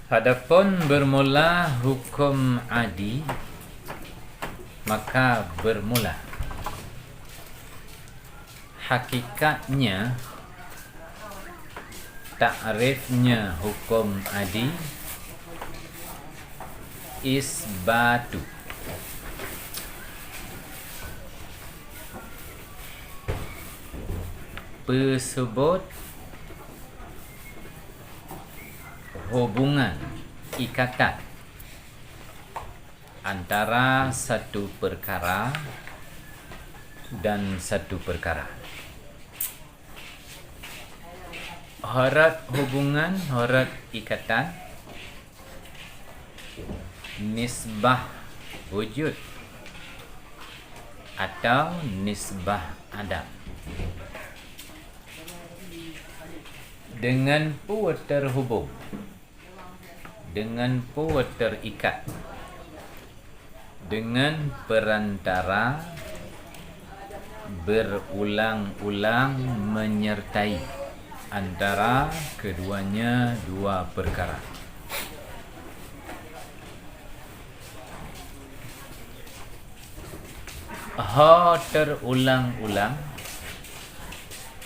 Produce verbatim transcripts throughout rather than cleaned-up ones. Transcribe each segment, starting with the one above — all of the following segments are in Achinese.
Adapun bermula hukum adi, maka bermula. Hakikatnya, takrifnya hukum adi, isbatu. Peuseubut hubungan, ikatan, antara satu perkara dan satu perkara. Horot hubungan, horot ikatan, nisbah wujud atau nisbah adam. Dengan peue terhubung? Dengan peue terikat? Dengan perantara berulang-ulang menyertai antara keduanya dua perkara. Ho terulang-ulang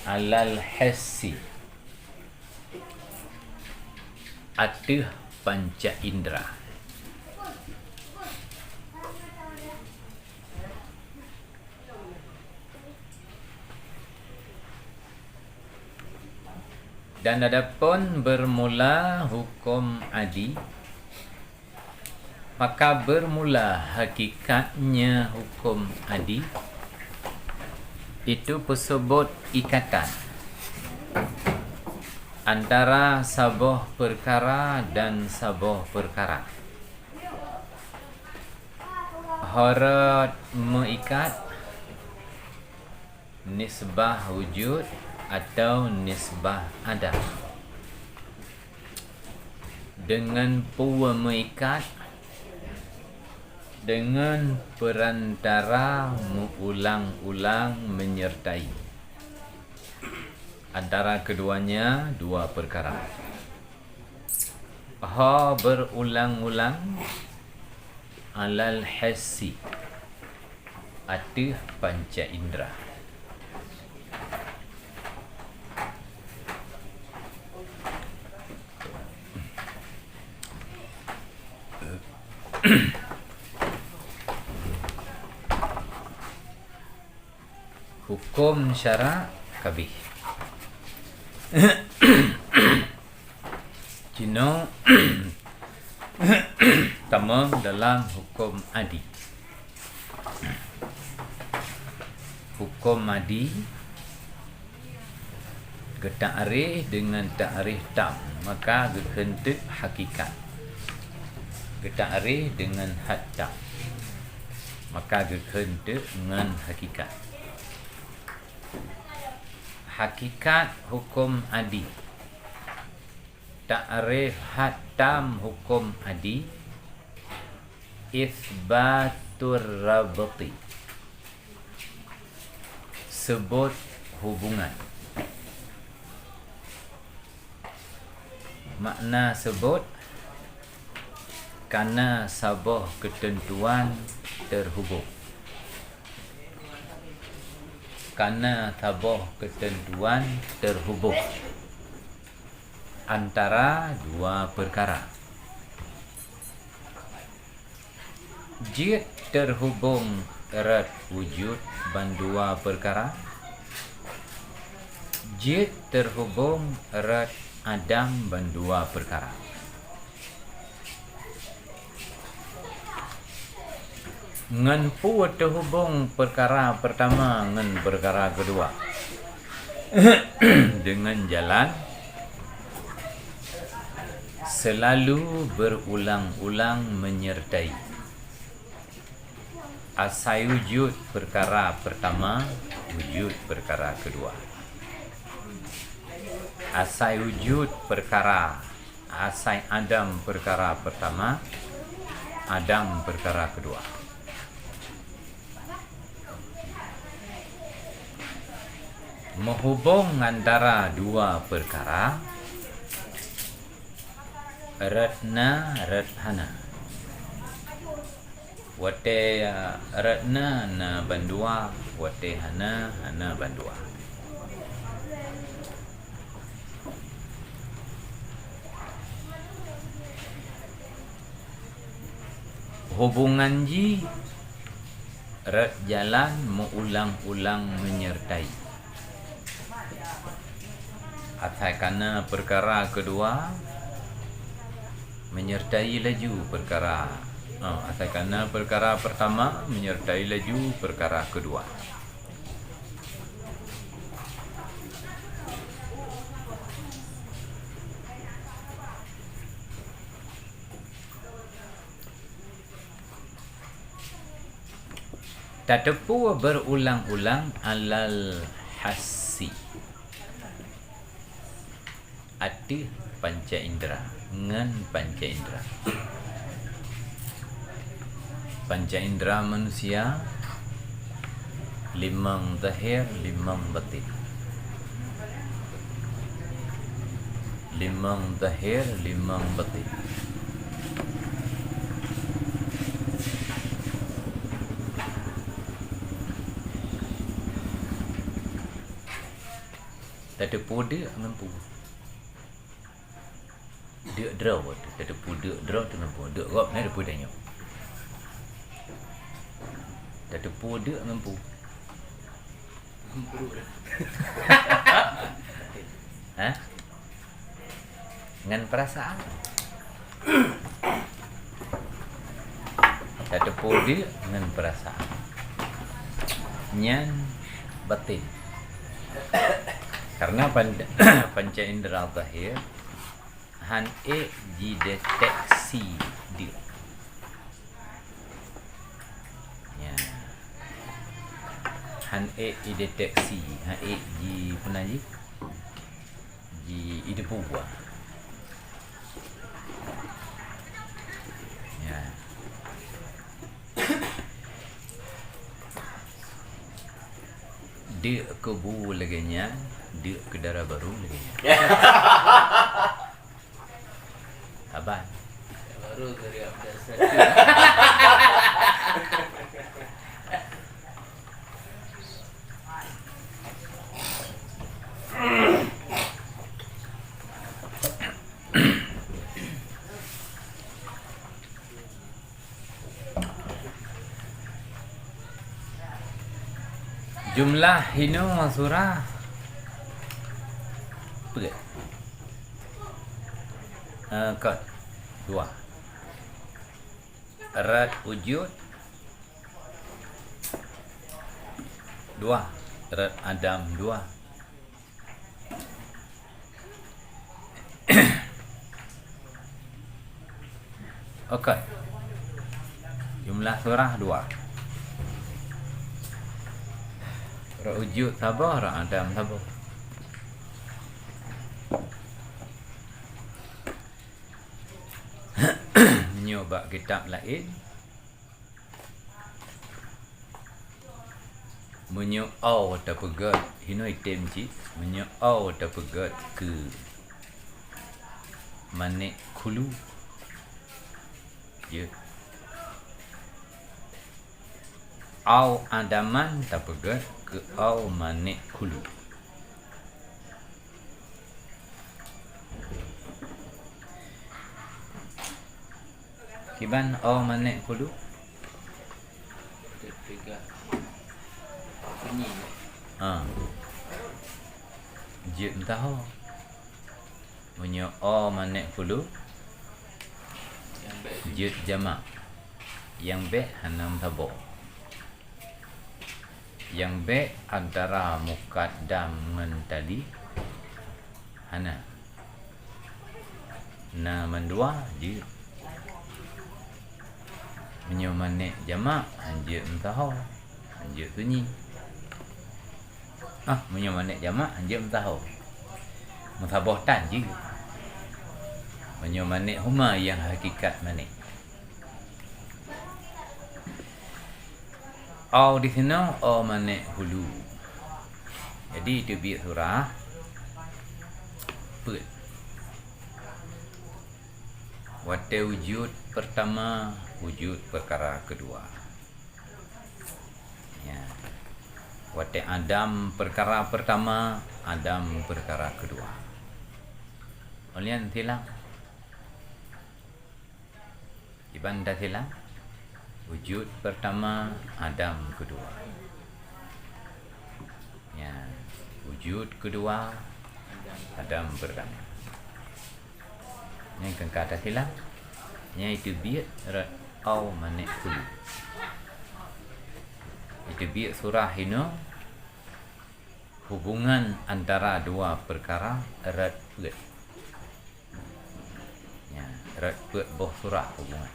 alal hissi, ateueh panca indra. Dan adapun bermula hukum adi, maka bermula hakikatnya hukum adi, itu peuseubut ikatan antara saboh perkara dan saboh perkara. Horot meuikat, nisbah wujud atau nisbah adam. Dengan peue meuikat? Dengan perantara meuulang-ulang menyertai antara keduanya dua perkara. Ho berulang-ulang alal hissi, ateueh panca indra. Hukum syarak kabeh. Jinoe tamong dalam hukum adi. Hukum adi geutakrif deungon takrif tam, maka geukheun teuk hakikat. Geutakrif deungon had tam, maka geukheun teuk ngon hakikat. Hakikat hukum adi. Takrif had tam hukum adi, itsbatur rabti, seubut hubungan. Makna seubut, kana saboh keuteuntuan teuhubong. Kana saboh keuteuntuan teuhubong antara dua peukara. Jeuet teuhubong rot wujud bandua peukara. Jeuet teuhubong rot adam bandua peukara. Ngon peue teuhubong peukara peurtama ngon peukara keudua? Deungon jalan seulalu beurulang-ulang meunyeurtai. Asai wujud peukara peurtama, wujud peukara keudua. Asai wujud peukara, asai adam peukara peurtama, adam peukara keudua. Meuhubong antara dua peukara, Rot na, rot hana. Watée rot na, na bandua, watée hana, hana bandua. Hubungan jih rot jalan meuulang-ulang menyertai. Asai kana peukara keudua, menyertai laju peukara, oh, asai kana peukara peurtama, menyertai laju peukara keudua. Tateupeue beurulang-ulang alal hassi, ateueh panca indra, ngon panca indra. Panca indra manusia, limong zahir, limong batin. Limong zahir, limong batin. Tateupeue deuk ngon peue. Deuk droe, tateupeue deuk droe teuh ngon peue. Deuk gob na teupeue tanyoe. Tateupeue deuk ngon peue. Ha? Ngon peurasaan. Tateupeue deuk ngon peurasaan. Nyan batin. Karena pan-, panca indra zahir han ék jideteksi deuk. Ya. Han ék jideteksi, han ék ji-, peue nan jih? Ji-, jiteupeue. Ya. Deuk keu bu lagée nyan, deuk keu dara barô lagée nyan. Saban. Baru dari Abdul Satu. Jumlah hinoe surah peuet. Eh, kon. Dua. Rot ujud. Dua. Rot adam. Dua. Okey. Jumlah surah dua. Rot ujud saboh, rot adam saboh. Meunyoe bak kitab laén, meunyoe au tapeugét, hinoe item cit, meunyoe au tapeugét keu manék khulu, jeuet. Au adaman tapeugét keu au manék khulu. Kiban au manék khulu? Ha. Jeuet meusaho. Meunyoe o manék khulu, jeuet jamak. Nyang bék hana meusaboh. Nyang bék antara mukaddam ngon tali hana. Na mandua jeuet. Meunyoe manék jamak, hanjeuet meusaho, hanjeuet sunyi. Ah, meunyoe manék jamak, hanjeuet meusaho. Meusaboh tan jeuet. Meunyoe manék huma nyang hakikat manék. Au disinoe o manék hulu. Jadi, teubiet surah peuet. Watée wujud pertama, wujud perkara kedua. Ya. Watée adam perkara pertama, adam perkara kedua. Ulian silang. Iban tasilang, wujud pertama, adam kedua. Ya, wujud kedua, adam pertama. Nyang keungka tasilang, nyang itu biet rot au manéh kulu. Itu biet surah inoe hubungan antara dua perkara rot peuet. Ya, rot peuet boh surah hubungan.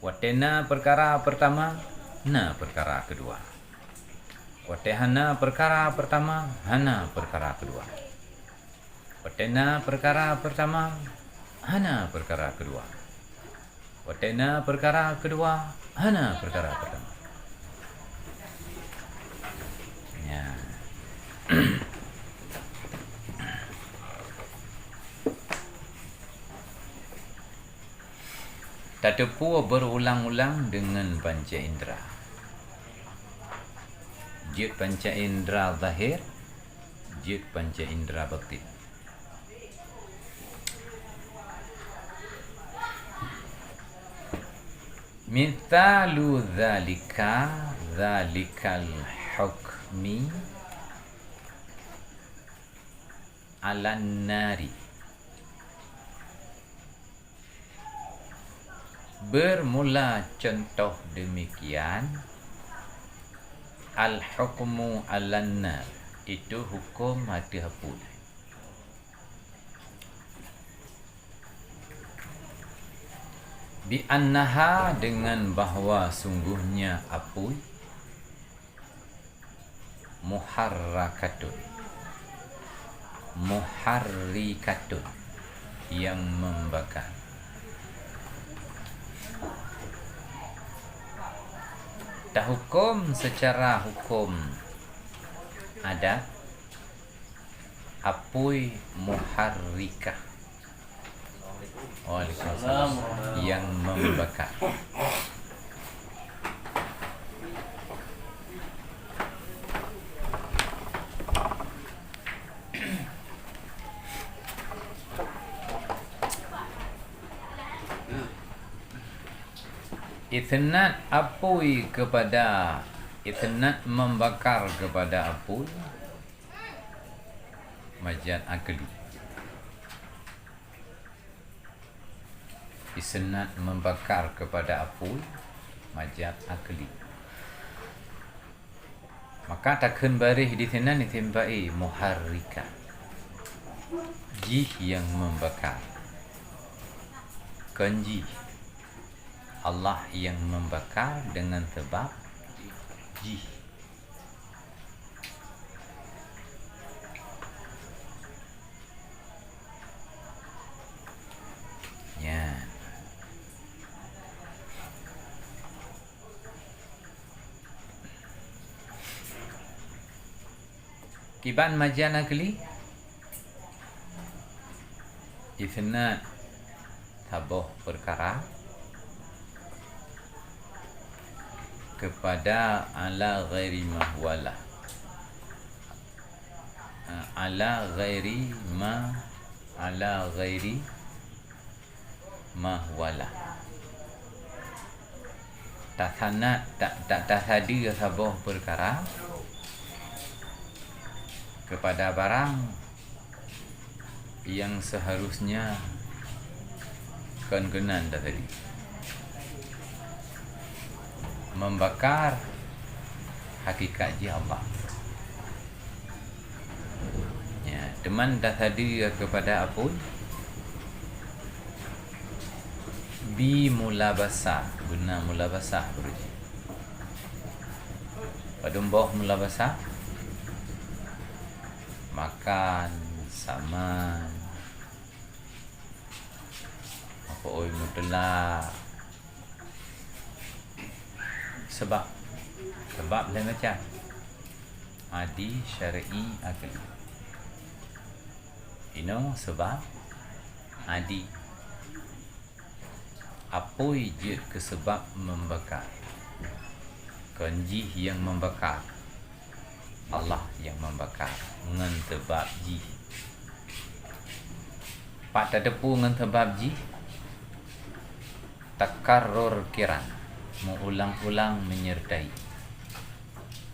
Watée na perkara pertama, na perkara kedua. Watée hana perkara pertama, hana perkara kedua. Watée na perkara pertama, hana perkara kedua. Watée na perkara kedua, hana perkara pertama. Ya. Tateupeue beurulang-ulang deungon panca indra. Jeuet panca indra zahir, jeuet panca indra batin. Mitsalu dzalika, dzalikal hukmi alan nari. Bermula contoh demikian, al-hukmu alan nar, itu hukum ateueh apui. Bi annaha, dengan bahwa sungguhnya apui, muharrakatun, muharrikatun, yang membakar. Tahukum secara hukum adat, apui muharrikah. Waalaikumsalam. Yang membakar. Isnad apui kepada, isnad membakar kepada apui, majaz akli. Isnad membakar kepada apui, majaz akli. Maka takheun baréh di sinan isim fa'il muharrika. Jih yang membakar. Kon jih. Allah yang membakar dengan sebab jih. Nyan. Kiban majaz akli? Isnad saboh peukara keupada ala ghairi ma huwalah. Ah, ala ghairi ma, ala ghairi ma huwalah. Tasanad, ta-, ta-, tasadeue saboh peukara keupada barang nyang seuharusnya kon keunan tasadeue. Membakar hakikat jih Allah. Ya, teuma tasadeue keupada apui bi mulabasah, beuna mulabasah beureuji. Padum boh mulabasah? Makan, saman, apa oi, muteulah. Sebab, sebab lhée macam. Adi, syar'i, akli. Inoe sebab, Adi. Apui jeuet keu seubab membakar. Kon jih nyang membakar, Allah nyang membakar ngon seubab jih. Pat tateupeue ngon seubab jih? Takarrur kiran, meuulang-ulang menyertai.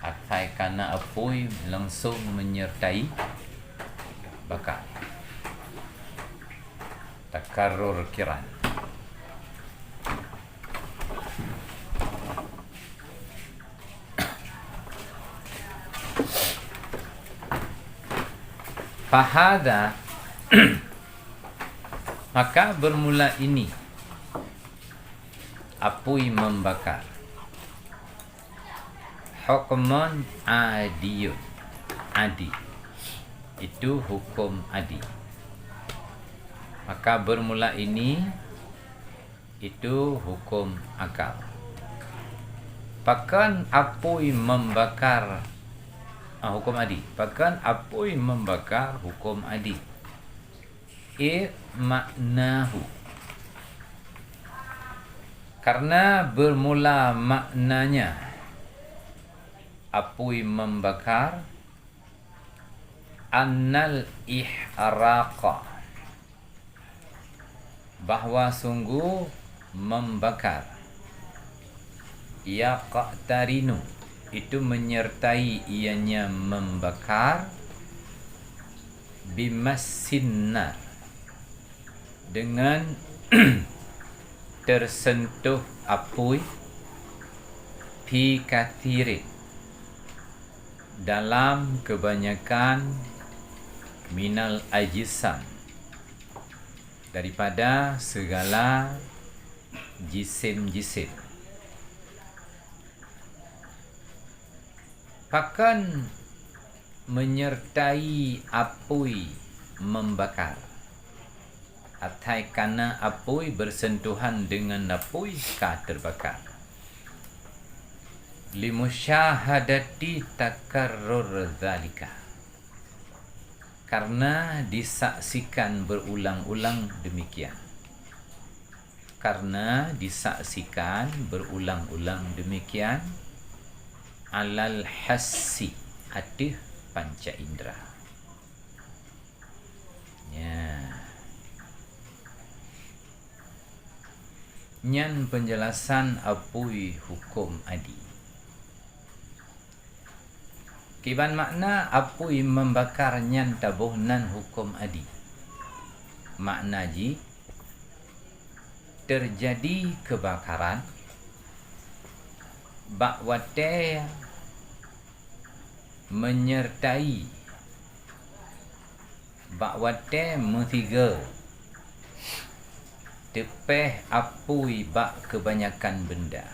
Asai ka na apui langsong menyertai bakar. Takarrur kiran. Fahadha, maka bermula ini apui membakar. Hukmun adiyun, adi. Itu hukum adi. Maka bermula ini itu hukum akal. Pakon apui membakar, ah, hukum adi? Pakon apui membakar hukum adi? I maknahu. Karena bermula maknanya apui membakar, annal ihraqa, bahwa sungguh membakar, yaqtarinu, itu menyertai ianya membakar, bimassin nar, dengan tersentuh apui, fi kathirin, dalam kebanyakan, minal ajsam, daripada segala jisim-jisim. Pakon menyertai apui membakar? Asai ka na apui bersentuhan dengan apui ka terbakar. Limusyahadati takarrur dzalika. Karena disaksikan berulang-ulang demikian. Karena disaksikan berulang-ulang demikian, alal hassi, ateueh panca indra. Nya. Nyan penjelasan apui hukum adi. Kiban makna apui membakar nyan taboh nan hukum adi. Makna jih, terjadi kebakaran bak watée menyertai, bak watée meusigoe teupéh apui bak keubanyakan beunda.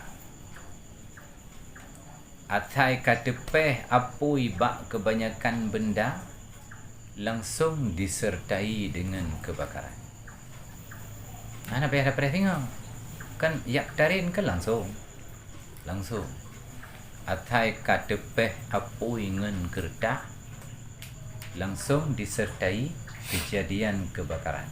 Asai ka teupéh apui bak keubanyakan beunda, langsong disertai deungon keubakaran. Hana payah tapreh singoh. Kan yaqtarin kan langsong. Langsong. Asai ka teupéh apui ngon keureutah, langsong disertai keujadian keubakaran.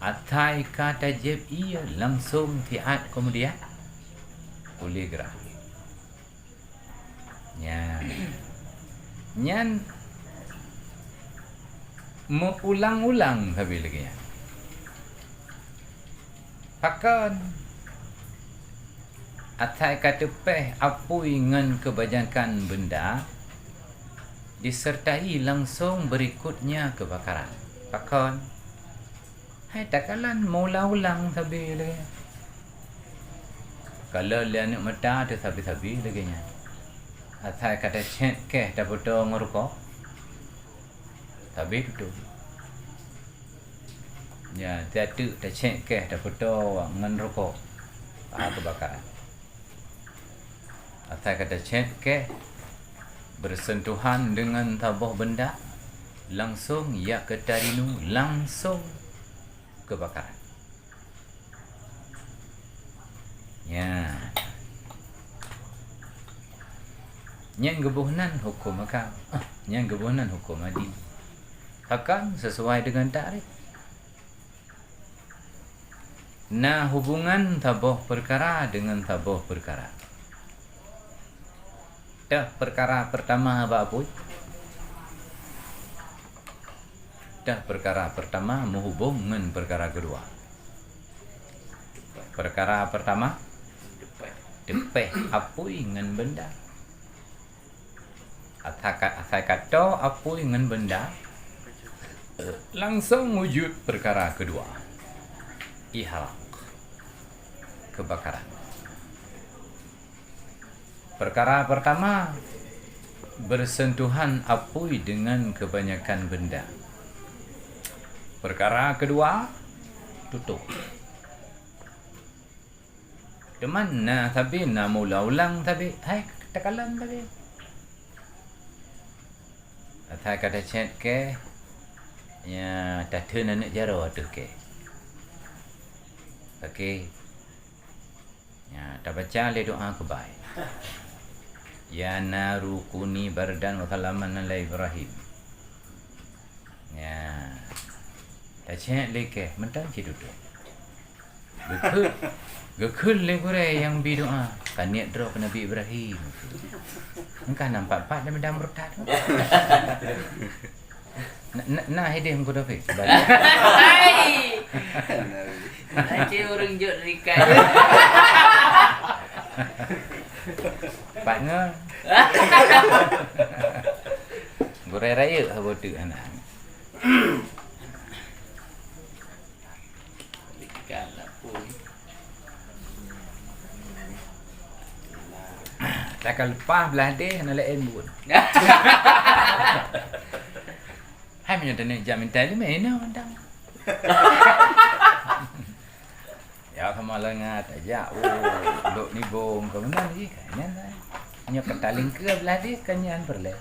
Asai ka tajieb ié, langsong siat keumudian uléh grah. Nyan. Nyan meuulang-ulang sabe lagée nyan. Pakon? Asai ka teupéh apui ngon keubanyakan beunda, disertai langsong berikutnya keubakaran. Pakon? Hai takalon meuulang-ulang sabe lagée nyan. Kalon lé aneuk meuta teuh sabe-sabe lagée nyan. Asai ka tacét keh tapeutoe ngon rukok, sabe tutoe. Nyan, siat teuk tacét keh tapeutoe ngon rukok, ka keubakaran. Asai ka tacét keh bersentuhan deungon saboh beunda, langsong yaqtarinu, langsong keubakaran. Nyan. Nyang geuboh nan huköm akal. Ah, nyang geuboh nan huköm adi. Akan sesuai dengan takrif. Na hubungan saboh peukara deungon saboh peukara. Teuh peukara peurtama bak apui. Teuh peukara peurtama meuhubong ngon peukara keudua. Peukara peurtama, teupeh apui ngon beunda. Asai ka-, asai ka toe apui ngon beunda, langsong wujud peukara keudua, ihraq, keubakaran. Peukara peurtama, beurseuntuhan apui deungon keubanyakan beunda. Peukara keudua, tutôp. Teuma na sabe, na meuulang-ulang sabe, hai takalon sabe. Asai ka tacét kèe, ya, tatheun aneuk jaroe ateueh kèe. Oke. Ya, tabaca lé doa keubai. Ya naru kuni bardan wa salaman ala Ibrahim. Ya. Tacék lé kèe, mantong cit dudoe. Geukheun, geukheun lé gurèe nyang bi doa, ka niet droe keu Nabi Ibrahim. Engka nampak pat lam meudang murtad. Na, na, na hideh meukudofe. Hai! Aci ureueng jok rikai. Pat ngon. Gurèe rayeuk haba teuk hana. Rikai lapui. Takal leupah blah deh hana laén buet. Hai meunyoe teuneuk jak minta ileumèe inoe mantong. Ya sama lengat aja. Oh, dok nibong ke mana lagi? Kan nyan lah. Nyoe peutalingkeue blah deh kan nyan peureulèe.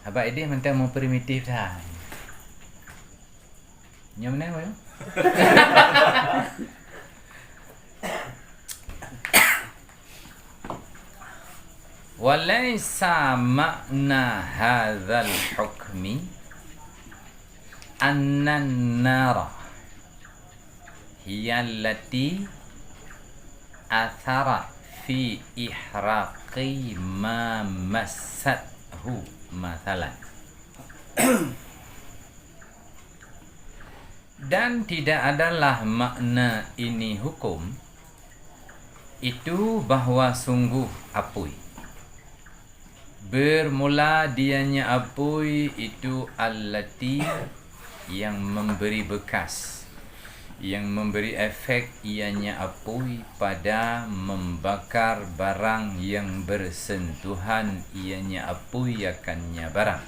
Haba ideh mantong meuprimitif that. Nyoe meunan, Boy? Wa laisa ma'na hadzal hukmi annan nara hiya allati atharat fi ihraqi ma massathu, mathalan. Dan tidak adalah makna ini hukum itu bahwa sungguh apui. Bermula dianya apui itu allati yang memberi bekas, yang memberi efek ianya apui pada membakar barang yang bersentuhan ianya apui akannya barang.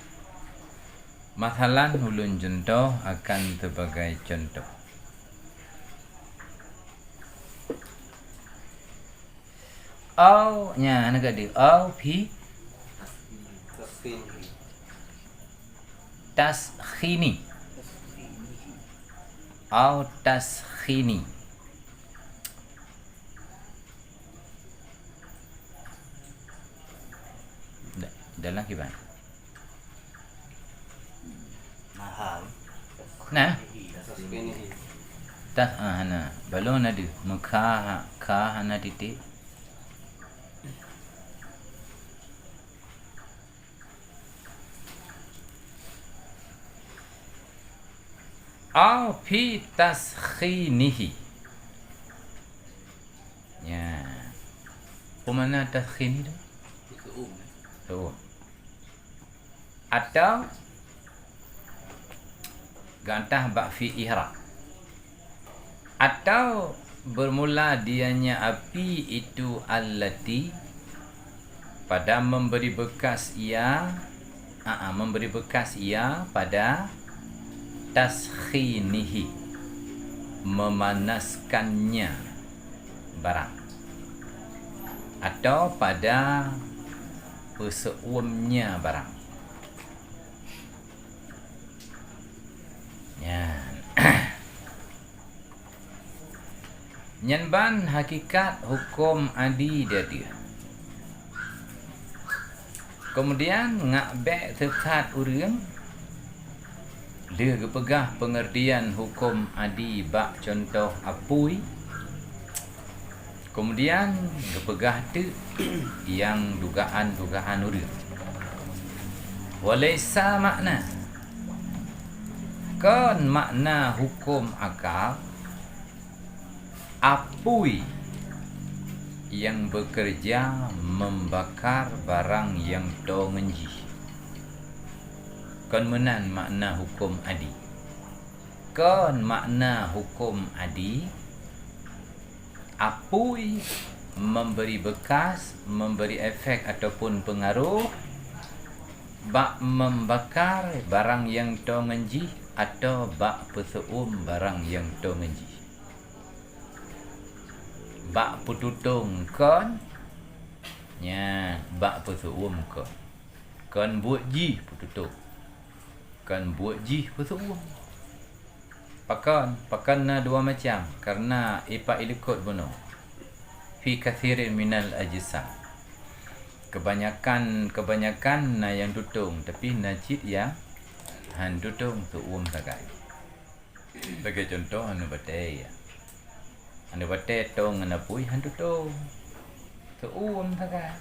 Mathalan, ulôn cuntoh akan sebagai contoh. Au, nyan, hana geude. Au fi taskhini. Au taskhini. Da-, dalam kiban. Nah. Tas, ah, hana. Balon ada. Meuka, ka hana titik. Au fi taskhinihi. Ya. Peue makna taskhin itu? Seu'um. Atau gantah bak fi ihraq. Atau bermula dianya api itu allati pada memberi bekas ia, aa, memberi bekas ia pada taskhinihi, memanaskannya barang, atau pada peuseu'umnya barang. Nyan. Nyan ban hakikat huköm adi di ateueh. Keumudian, ngak bék seusat ureuëng, lheueh geupeugah peungeurtian huköm adi bak cuntoh apui, keumudian geupeugah teuk nyang dugaan-dugaan ureuëng. Walaisa makna, kon makna huköm akal, apui nyang beukeureuja meubakar barang nyang toe ngon jih. Kon meunan makna huköm adi. Kon makna huköm adi, apui memberi bekas, memberi efek ataupun pengaruh bak membakar barang nyang toe ngon jih atawa bak peuseu'uem barang nyang toe ngon jih. Bak peututong kon, nyan, bak peuseu'uem kon. Kon buet jih peututong, kon buet jih peuseu'uem. Pakon? Pakon na dua macam, kareuna ipak ilikot bunoe. Fi katsirin minal ajsam. Kebanyakan, kebanyakan na nyang tutong, tapi na cit nyang han tutong, seu'uem sagai. Lagée cuntoh aneuk batée, ya. Aneuk batée tong ngon apui han tutong. Seu'uem sagai.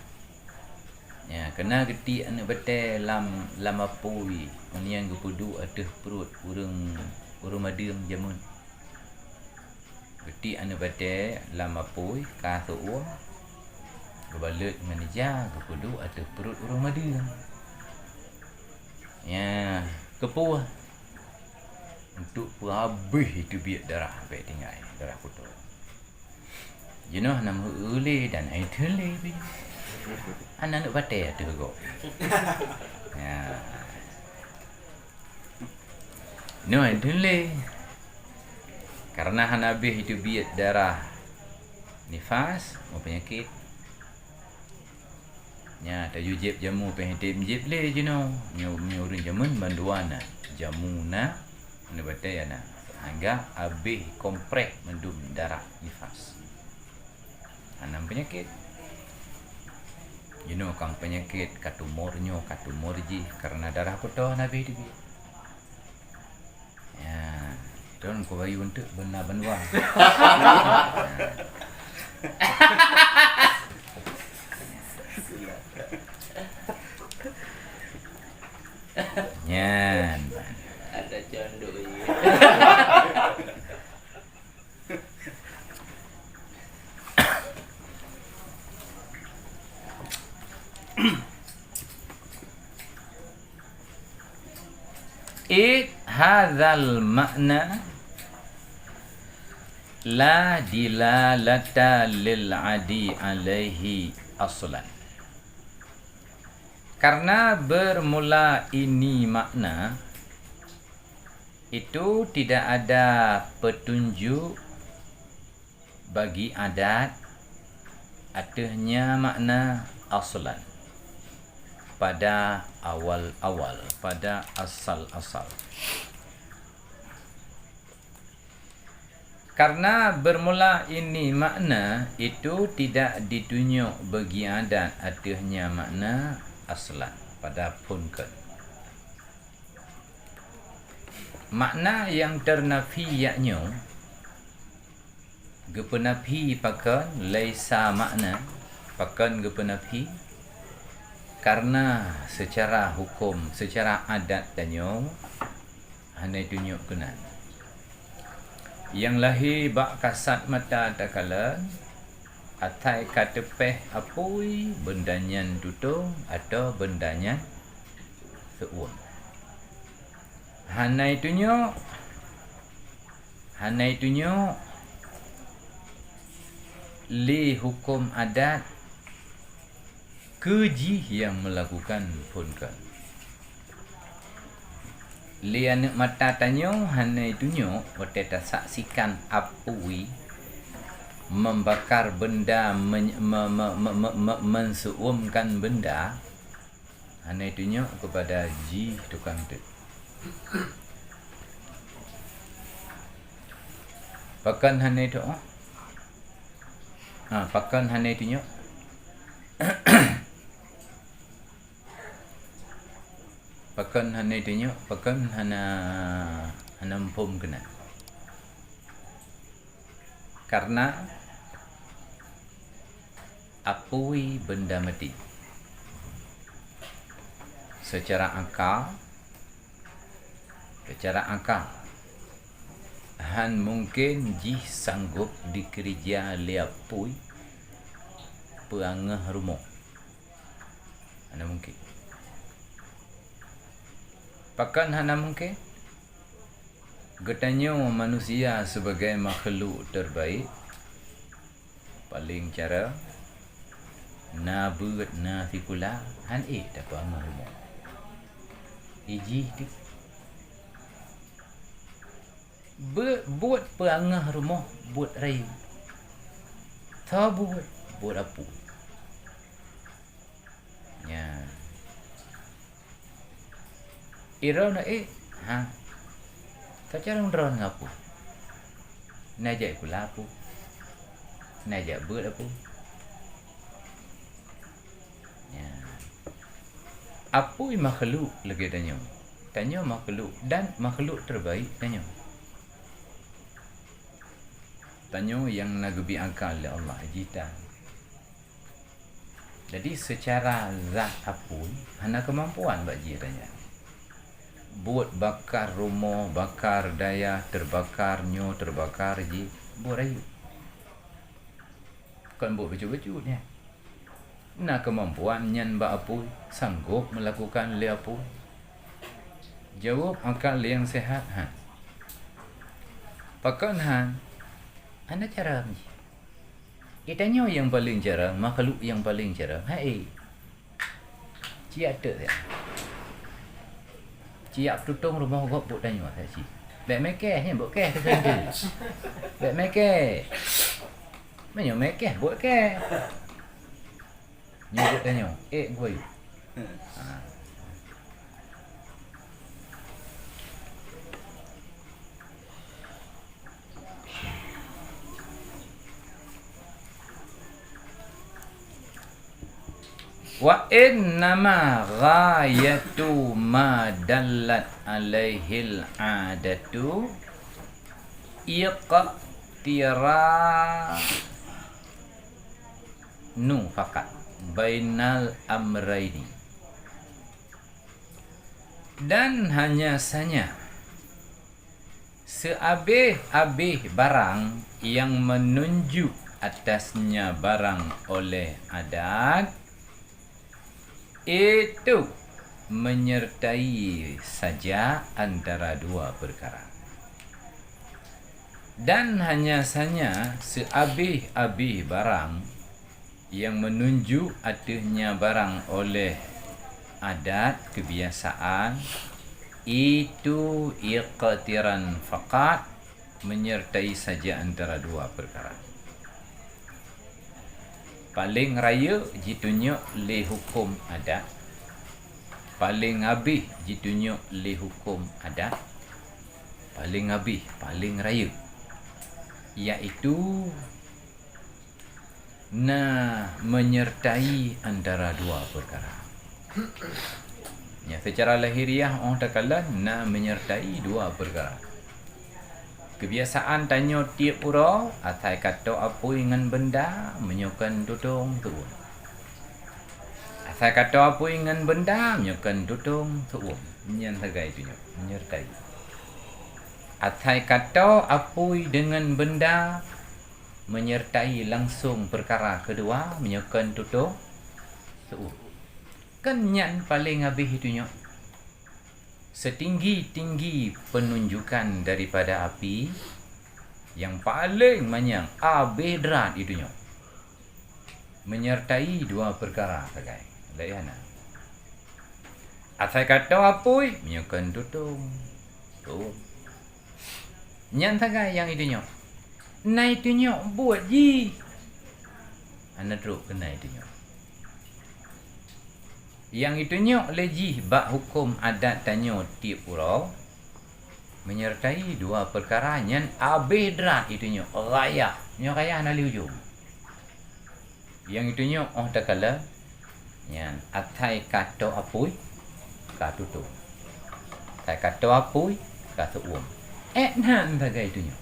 Ya, keunan geutiek aneuk batée lam, lam apui, ngon nyang geupeuduek ateueh pruet ureuëng, ureuëng madeueng jameun. Geutiek aneuk batée lam apui ka seu'uem, geubalot ngon ija, geupeuduek ateueh pruet ureuëng madeueng. Ya, keupeue? Untuk peuhabéh teubiet darah bék tinggai, darah kuto. Jinoe hana meuheueu lé dan hai theun lé pih. Hana neuk batée ateueh gob. Ya. Nyoe hai theun lé. Kareuna hana habéh teubiet darah nifas, meupeunyakét. Nya, tajok jieb jamu, péng hidéb jieb lé jinoe. Nyoe, nyoe ureuëng jameun bandua na. Jamu na, aneuk batée na. Seuhingga habéh kompres mandum darah nifas. Hana peunyakét. Jinoe ka peunyakét, ka tumor nyoe, ka tumor jih, kareuna darah kuto na habéh teubiet. Ya, don kubayu untuk beuna bandua. Nyan. Ada canduk, iya. Id hadzal ma'na la dilalata lil adi alaihi aslan. Karena bermula ini makna, itu tidak ada petunjuk bagi adat ateueh nya makna aslan, pada awal-awal, pada asal-asal. Karena bermula ini makna, itu tidak ditunyok bagi adat ateueh nya makna aslan, pada phon kon. Makna nyang teunafi yaknyoe, geupeunafi pakon, laisa makna, pakon geupeunafi, karena seucara huköm, seucara adat tanyoe, hana tunyok keunan. Nyang lahé bak kasat mata takalon, asai ka teupéh apui, beunda nyan tutong atawa beunda nyan seu'uem. Hana tunyok, hana tunyok lé huköm adat keu jih nyang meulakukan phon kon. Lé aneuk mata tanyoe hana tunyok watée tasaksikan apui membakar beunda, men-, me-, me-, meuseu'uemkan beunda, hana tunyok keupada jih tukang teuk. Pakon hana tunyok? Ah, pakon hana itunyok? Pakon hana itunyok? Pakon hana, hana muphom keunan? Karena apui benda mati. Secara akal, secara akal, han mungken jih sanggob dikeurija lé apui peuangah rumoh. Hana mungken. Pakon hana mungken? Geutanyoe manusia sebagai makhluk terbaik, paleng cara na beuet na sikula, han ék tapeuangah rumoh. Ijih tu. Beuet, buet peuangah rumoh, buet rayeuk. Tho buet, buet apui. Nyan. Droeneuh ék, ha. Teucarông droeneuh apui. Na jak sikula apui. Na jak beuet apui. Nyan. Apui makhluk lagée tanyoe. Tanyoe makhluk dan makhluk terbaik tanyoe. Tanyoe nyang na geubri akal lé Allah jih tan. Jadi, seucara zat apui hana keumampuan bak jih tanyoe. Buet bakar rumoh, bakar dayah, teubakar nyoe, teubakar jih, buet rayeuk. Kon buet bacut-bacut nyan. Na keumampuan nyan bak apui, sanggob meulakukan lé apui. Jaweueb akal nyang seuhat han. Pakon han? Hana cara jih. Geutanyoe nyang paleng cara, makhluk nyang paleng cara, hai. Ciyak teuk siat. Ciyak tutong rumoh gob buet tanyoe siat cit. Bèk meukéh nyan buet kéh teuka tu. Bèk meukéh. Meunyoe meukéh buet kéh. Nyoe buet tanyoe, ék gui. Ha. Wa innama ghayatu ma dallat alaihil adatu iqtiranu faqat bainal amraini. Dan hanya saja seabeh-abeh barang yang menunjuk atasnya barang oleh adat, itu menyertai saja antara dua perkara. Dan hanya saja seabeh-abeh barang yang menunjuk ateueh nyan barang oleh adat, kebiasaan, itu iqtiran faqat, menyertai saja antara dua perkara. Paleng rayeuk jitunyok lé huköm adat, paleng abeh jitunyok lé huköm adat, paleng abeh, paleng rayeuk, yaitu na menyertai antara dua perkara. Nyan seucara lahiriah óh takalon na menyertai dua perkara. Kebiasaan tanyoe tieb uroe, asai ka tô apui ngon beunda, meunyoe kon tutong teu'uem. Asai ka tô apui ngon beunda, meunyoe kon tutong teu'uem. Nyan sagai tunyok, menyertai. Asai ka tô apui deungon beunda, menyertai langsong perkara keudua, meunyoe kon tutong teu'uem. Kan nyan paleng abeh itunyok. Setinggi-tinggi penunjukan daripada api, nyang paleng manyang abeh drat itunyok. Menyertai dua perkara sagai. Laén hana. Asai ka tô apui, meunyoe kon tutong. Tuh. Nyan sagai nyang itunyok. Na itunyok buet jih. Hana trok keunan itunyok. Nyang itunyok lé jih bak huköm adat tanyoe tieb uroe, menyertai dua perkara nyan abeh drat itunyok, ghayah. Nyoe ghayah na lé ujong. Nyang itunyok óh takalon nyan asai ka tô apui ka tutong. Asai ka tô apui ka seuuem. Ék nan sagai itunyok.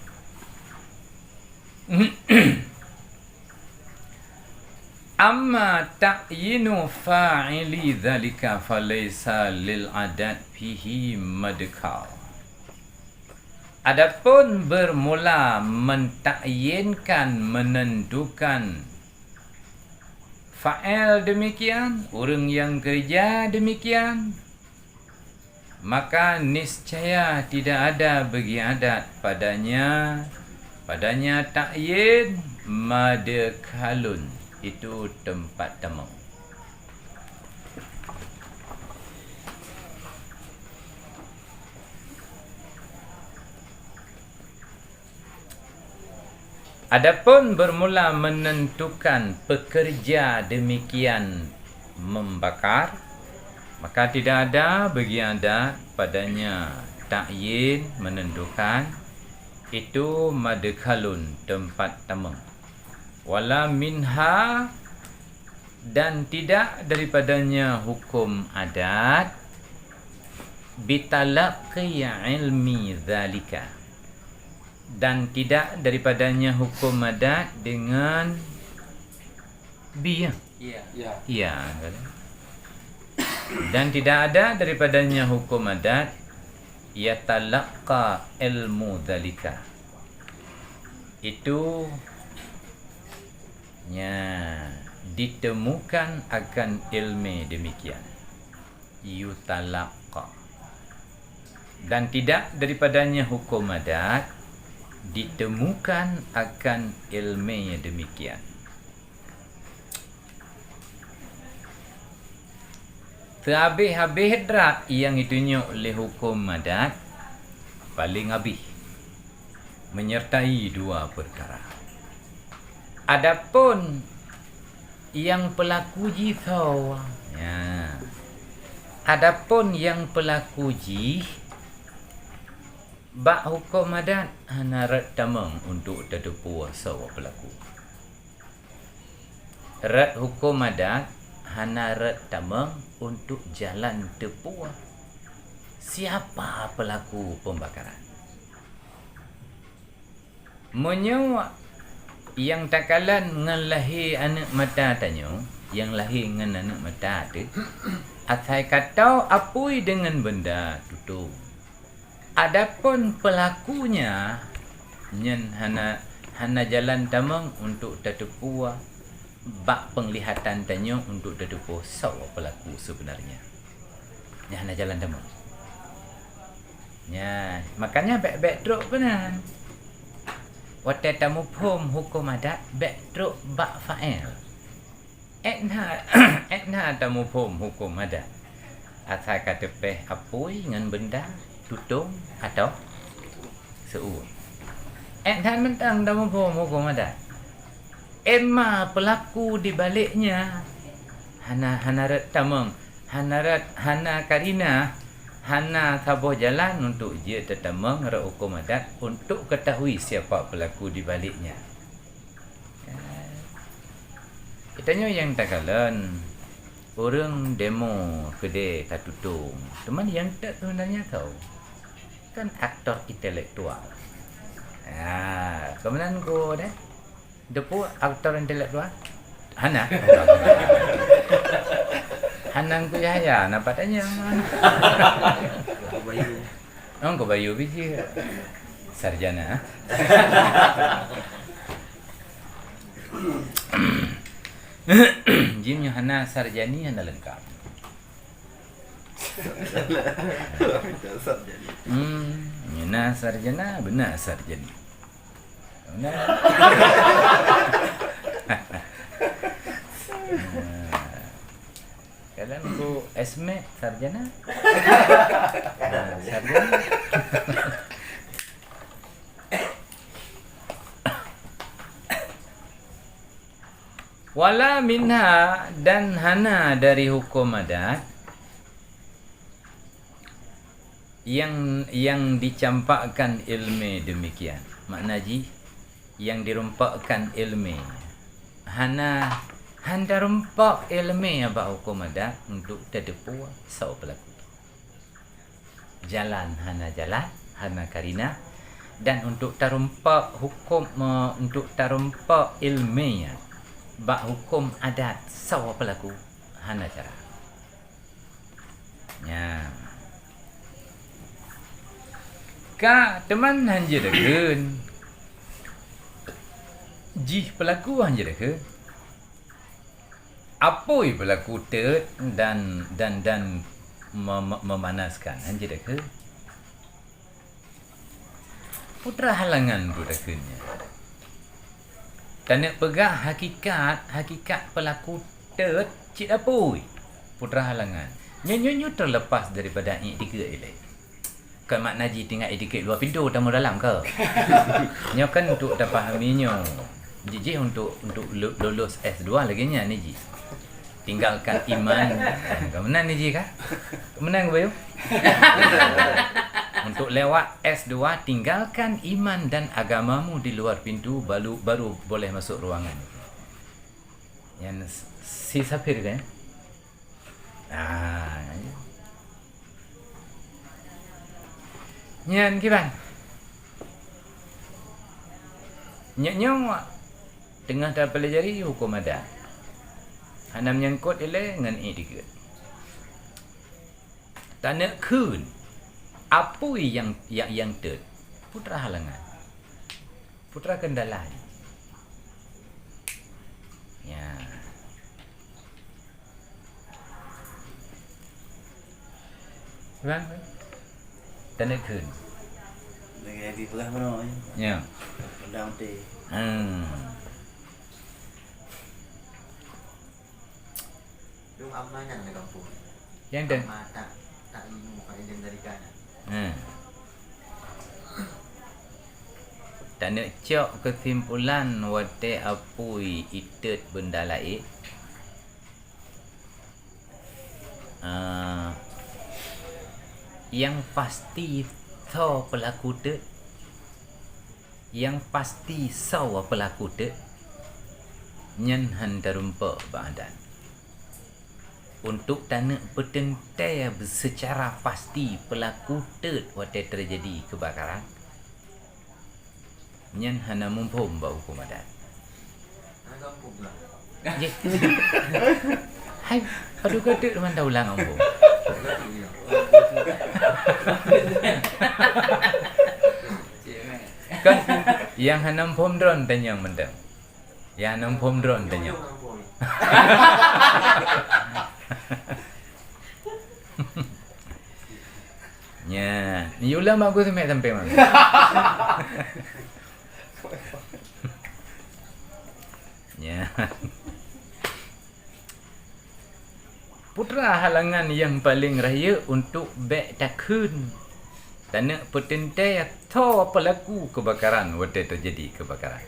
Amma ta'yinu fa'ili dzalika falaisa lil adat fihi madkhal. Adapun bermula mentakyinkan, menentukan fa'il demikian, ureuëng nyang keureuja demikian, maka niscaya tidak ada bagi adat padanya, padanya ta'yin madkhalun, itu tempat tamong. Adapun bermula menentukan pekerja demikian membakar, maka tidak ada bagi adat padanya ta'yin menentukan itu madkhalun tempat tamong. Wala minha, dan tidak daripadanya hukum adat bitalaqqi ilmi dzalika, dan tidak daripadanya hukum adat dengan bi. Ya. Ya. Ya. Dan tidak ada daripadanya hukum adat yatalaqqa ilmu dzalika. Itu nya ditemukan akan ilmu demikian. Yutalaqqa. Dan tidak daripadanya hukum adat ditemukan akan ilmu demikian. Teuhabéh-habéh drat nyang itunyok lé huköm adat, paléng habéh menyertai dua peukara. Adapun nyang peulaku jih soe, ya. Adapun nyang peulaku jih bak huköm adat hana rot tamong untuk tateupeue soe peulaku. Rot huköm adat hana rot tamong untuk jalan teupeue siapa peulaku peubakaran. Meunyoe nyang takalon ngon lahé aneuëk mata tanyoe, nyang lahé ngon aneuëk mata teuh, asai ka tao apui deungon beunda tutong. Adapun peulakunya, nyan hana, hana jalan tamong untuk tateupeue bak peunglihatan tanyoe untuk tateupeue soe peulaku seubeunarnya. Nyan hana jalan tamong. Nyan, makanya bék-bék trok keunan. Watée tamuphom huköm adat, bék trok bak fa'il. Ék na, ék na tamuphom huköm adat. Asai ka teupéh apui ngon beunda, tutong atawa seuuem. Ék na mantong tamuphom huköm adat. Emma peulaku di baliknya hana, hana rot tamong, hana rot, hana karinah, hana saboh jalan untuk jeuet tatamong rot huköm adat untuk ketahui siapa peulaku di baliknya. Geutanyoe nyang takalon, ureuëng demo keudée ka tutong, teuma nyang teuk seubeunarnya soe? Kan aktor intelektual. Ya, keumanan ku deh? Teupeue aktor intelektual? Hana. Hana ku Yahya, napa tanya? Bayu. Oh, Teungku Bayu biji. Sarjana. Jim nyoe hana sarjani, hana leungkap. Minta sarjana. Hmm, mina sarjana, beuna sarjani. Beuna. Nah. Kalian ku esme sarjana? Nah, sarjana. Wala minha, dan hana dari huköm adat nyang, nyang dicampakkan ilmu demikian. Makna jih, nyang dirumpakkan ilmu. Hana, Han tarumpok iéleumé bak huköm adat untuk tateupeue soe peulaku. Jalan hana jalan, hana karinah, dan untuk tarumpok huköm, eh, untuk tarumpok iéleumé bak huköm adat soe peulaku, hana cara. Nyan. Ka teuma han jidakheun. Jih peulaku han jidakheun. Apui peulaku teut dan, dan, dan me-, me-, memanaskan han jidakheun. Putra halangan peue takheun nyan. Taneuk peugah hakikat, hakikat peulaku teut cit apui. Putra halangan. Nyoe, nyoe, nyoe terlepas daripada iktikeuet ilée. Kon makna jih tinggai iktikeuet luwa pintoe, tamong dalam ka. Nyoe kan untuk tapahami nyoe. Jih, jih untuk, untuk lu-, lulus S dua lagée nyan ni jih. Tinggalkan iman. Ka meunan ni jih kah? Meunan, Bayu? Untuk lewat S dua, tinggalkan iman dan agamamu di luar pintu, baru, baru boleh masuk ruangan. Nyan si Safir kan? Ah, nyan kiban. Nyoe, nyoe teungoh tapelajari huköm adat. Hana meunyangkot ilée ngon iktikeuet. Taneuk kheun, apui nyang, nyang, nyang teut? Putra halangan. Putra kendala. Ya. Bang, taneuk kheun. Lagi, lagi peugah meunoe, ya. Ya. Peugah maté. Hmm. Dong ama nyan di gampông. Nyang dong. Ama tak, tak ilmu, tak ilmu dari kanan. Hmm. Taneuk cok keusimpulan watée apui iteut beunda laén. Ah, nyang pasti soe peulaku teut, nyang pasti soe peulaku teut, nyan han tarumpok bak adat. Untuk taneuk peuteuntée seucara pasti peulaku teut watée teujadi keubakaran, nyan hana muphom bak huköm adat. Jih. Hai, padub ka teuk mantong ulang muphom. Kan, nyang hana muphom droen tanyong mantong. Nyang hana muphom droen tanyong. Nya, ni ulang bagus mek sampai mana? Nya. Putra halangan nyang paleng rayeuk untuk bék takheun. Taneuk peuteuntée soe peulaku keubakaran watée teujadi keubakaran.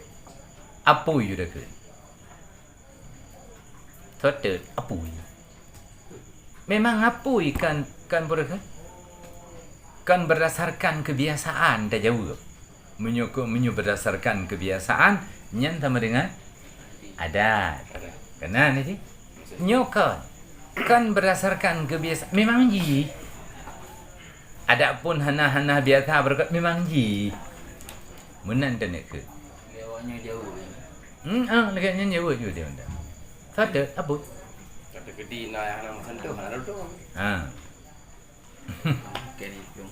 Apui yue takheun. Soe teut apui. Memang apui kan, kan peureukan? Kan berdasarkan kebiasaan tajaweueb. Meunyoe keu, meunyoe berdasarkan kebiasaan, nyan sama dengan adat. Keunan cit? Nyoe kon. Kan berdasarkan kebiasa-, memang jih. Adat pun hana, hana biasa beureukat, memang jih. Meunan taneuk kheun. Lewatnya jauh. Hmm, ah, lagée nyan jaweueb ju dia undang. Soe teut apui. Kata gedi na nyang hana meusentuh, hana duduk. Ha. Oke, ni, jom.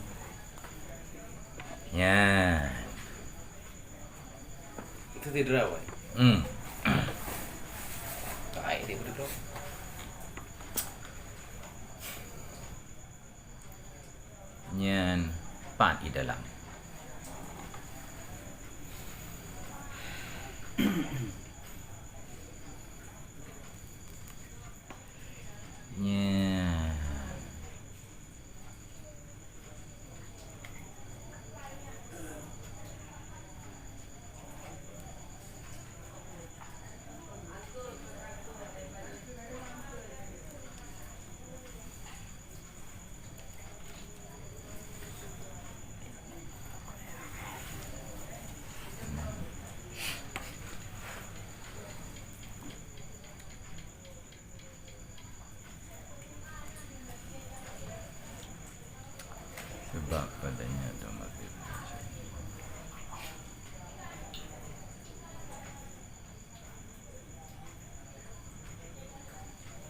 Ya. Itu tidak apa. Hmm. Baik, dia betul. Nyan pat i dalam. Nyan.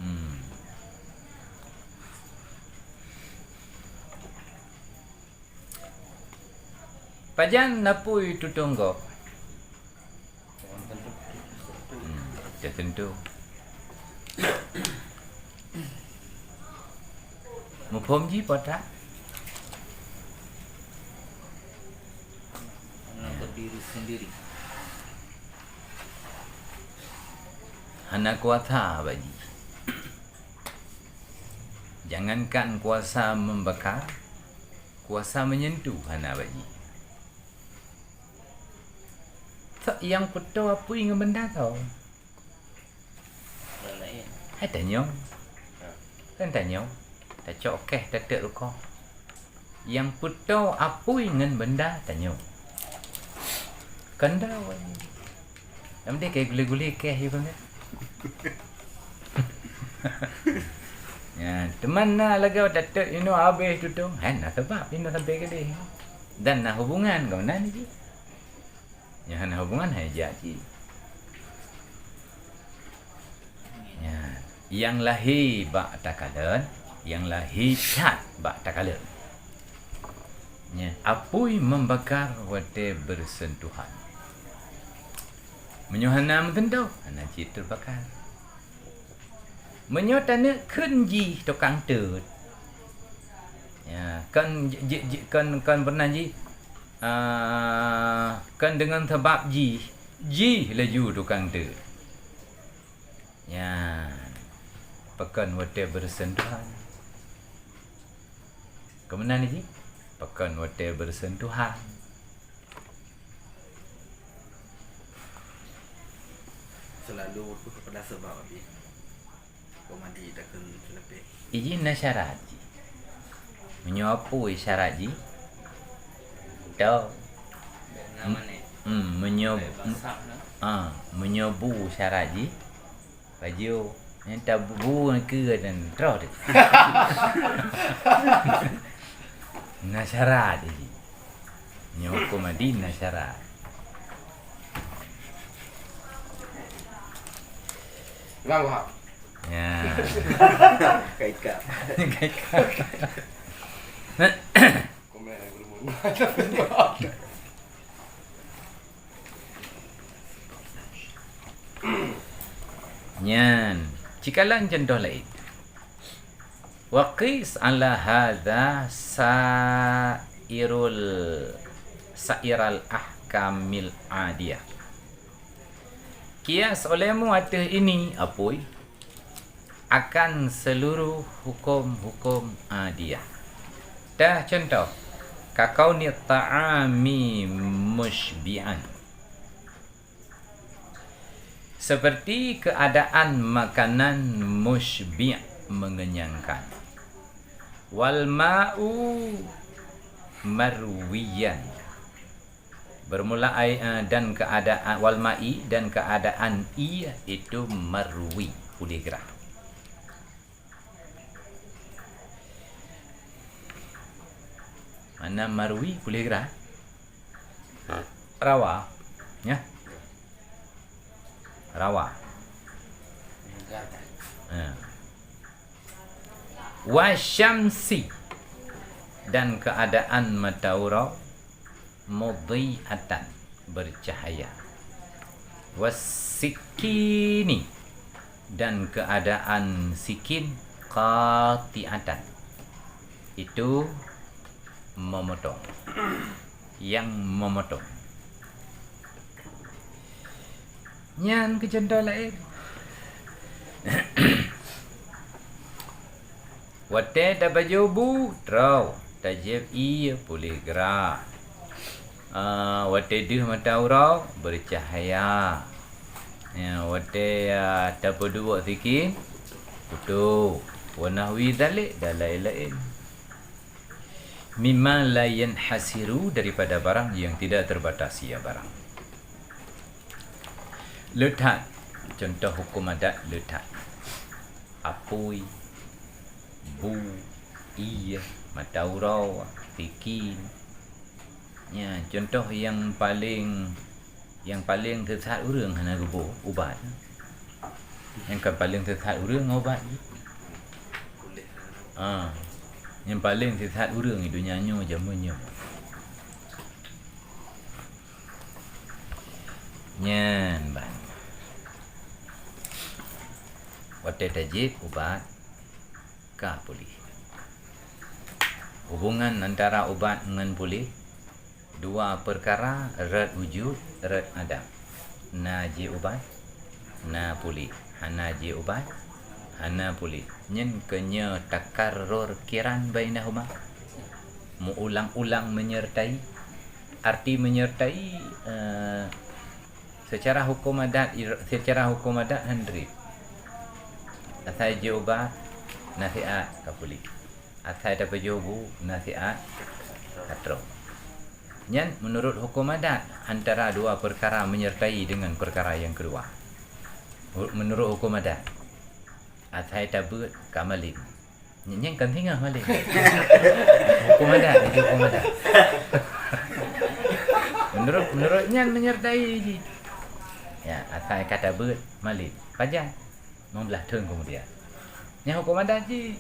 Hmm. Pajan apui tutong gob? Hmm, teuteuntu. Muphom jih peue that? Hana berdiri sendiri. Hana kuasa bak jih. Jangankan kuasa membakar, kuasa menyentuh hana bak jih. Sok nyang peutoe apui ngon benda tho. Hai tanyong. Kan tanyong. Tacok keh tateuk rukoh. Nyang peutoe apui ngon benda tanyong. Kanda wai. Nyang deh kai gule-gule keh yue kan. Ya, teuma na lagèe tateuk inoe habéh tutong. Hai na sabab inoe sampai keudeh. Dan na hubungan keu meunan jih. Nyang hana hubungan hai jak cit. Nyan, nyang lahé bak takalon, nyang lahé that bak takalon. Nyan, apui membakar watèe bersentuhan. Meunyoe hana meuteuntoh, hana cit teubakar. Meunyoe taneuk kheun jih tukang teut, ya, kon ji-, ji-, ji-, kon, kon pernah jih, ah, kon deungon sabab jih, jih laju tukang teut. Nyan, pakon watèe bersentuhan. Keu meunan jih, pakon watèe bersentuhan. Selalu waktu kepada sebab habis. Kau mandi takkan selapik. Ijin na syarat jih. Meunyoe apui syarat jih? Tau. Hmm, meunyoe, ah, meunyoe bu syarat jih? Pajoh. Nyang tabu-bu keue dan troh teuh. Na syarat jih. Nyoe huköm adin na syarat. Imam Wahab. Ya. Kaika. Kaika. Komen yang berumur. Nyan, cikalon contoh laén. Wa qis ala hadza sairul, sairal ahkamil adiyah. Kias olehmu ateueh ini, apui, akan seluruh huköm-huköm adiyah. Tah contoh, ka kauni ta'ami musybi'an. Seperti keadaan makanan musybi', mengenyangkan. Wal ma'u marwiyan. Bermula ai, eh, dan keadaan, wal ma'i, dan keadaan ie itu marwi, puléh grah. Mana marwi, puléh grah? Rawa, ya. Rawa. Ya. Wasyamsi, dan keadaan mata uroe, mudhi'atan, bercahaya. Wasikini, dan keadaan sikin, qati'atan, itu memotong, yang memotong. Nyan keu contoh laén. Watée tapajoh bu, troh, tajieb ié, puléh grah. Ah, watée deuh mata uroe, beucahya. Ya, watée, ah, tapeuduek sikin, putôh. Wa nahwi dzalik, dan laén-laén. Mimma la yanhasiru, daripada barang yang tidak terbatasi, ya, barang. Le that, contoh hukum adat le that. Apui, bu, ié, mata uroe, piki. Nyan contoh nyang paleng, nyang paleng seusat ureuëng hana geuboh ubat. Nyang ka paleng seusat ureuëng ubat jih. Ah, nyang paleng seusat ureuëng di donya nyoe jameun nyoe. Nyan ban. Watée tajieb ubat ka puléh. Hubungan antara ubat ngon puléh dua peukara, rot wujud, rot adam. Na jieb ubat, na puléh. Hana jieb ubat, hana puléh. Nyan keuh nyoe takarrur qiran bainahuma. Meuulang-ulang menyertai. Arti menyertai, eh, secara hukum adat, secara hukum adat hana treb. Asai jieb ubat, nasihat ka puléh. Asai tapeujoh bu, nasihat ka troh. Nyan menurut hukum adat antara dua perkara menyertai dengan perkara yang kedua. Menurut hukum adat, asai tabeuet ka malem. Nyan kan singoh malem. Hukum adat, itu hukum adat. Menurut, menurut nyan menyertai jih. Ya, asai ka tabeuet malem. Pajan? Lima belas thon kemudian. Nyan hukum adat jih.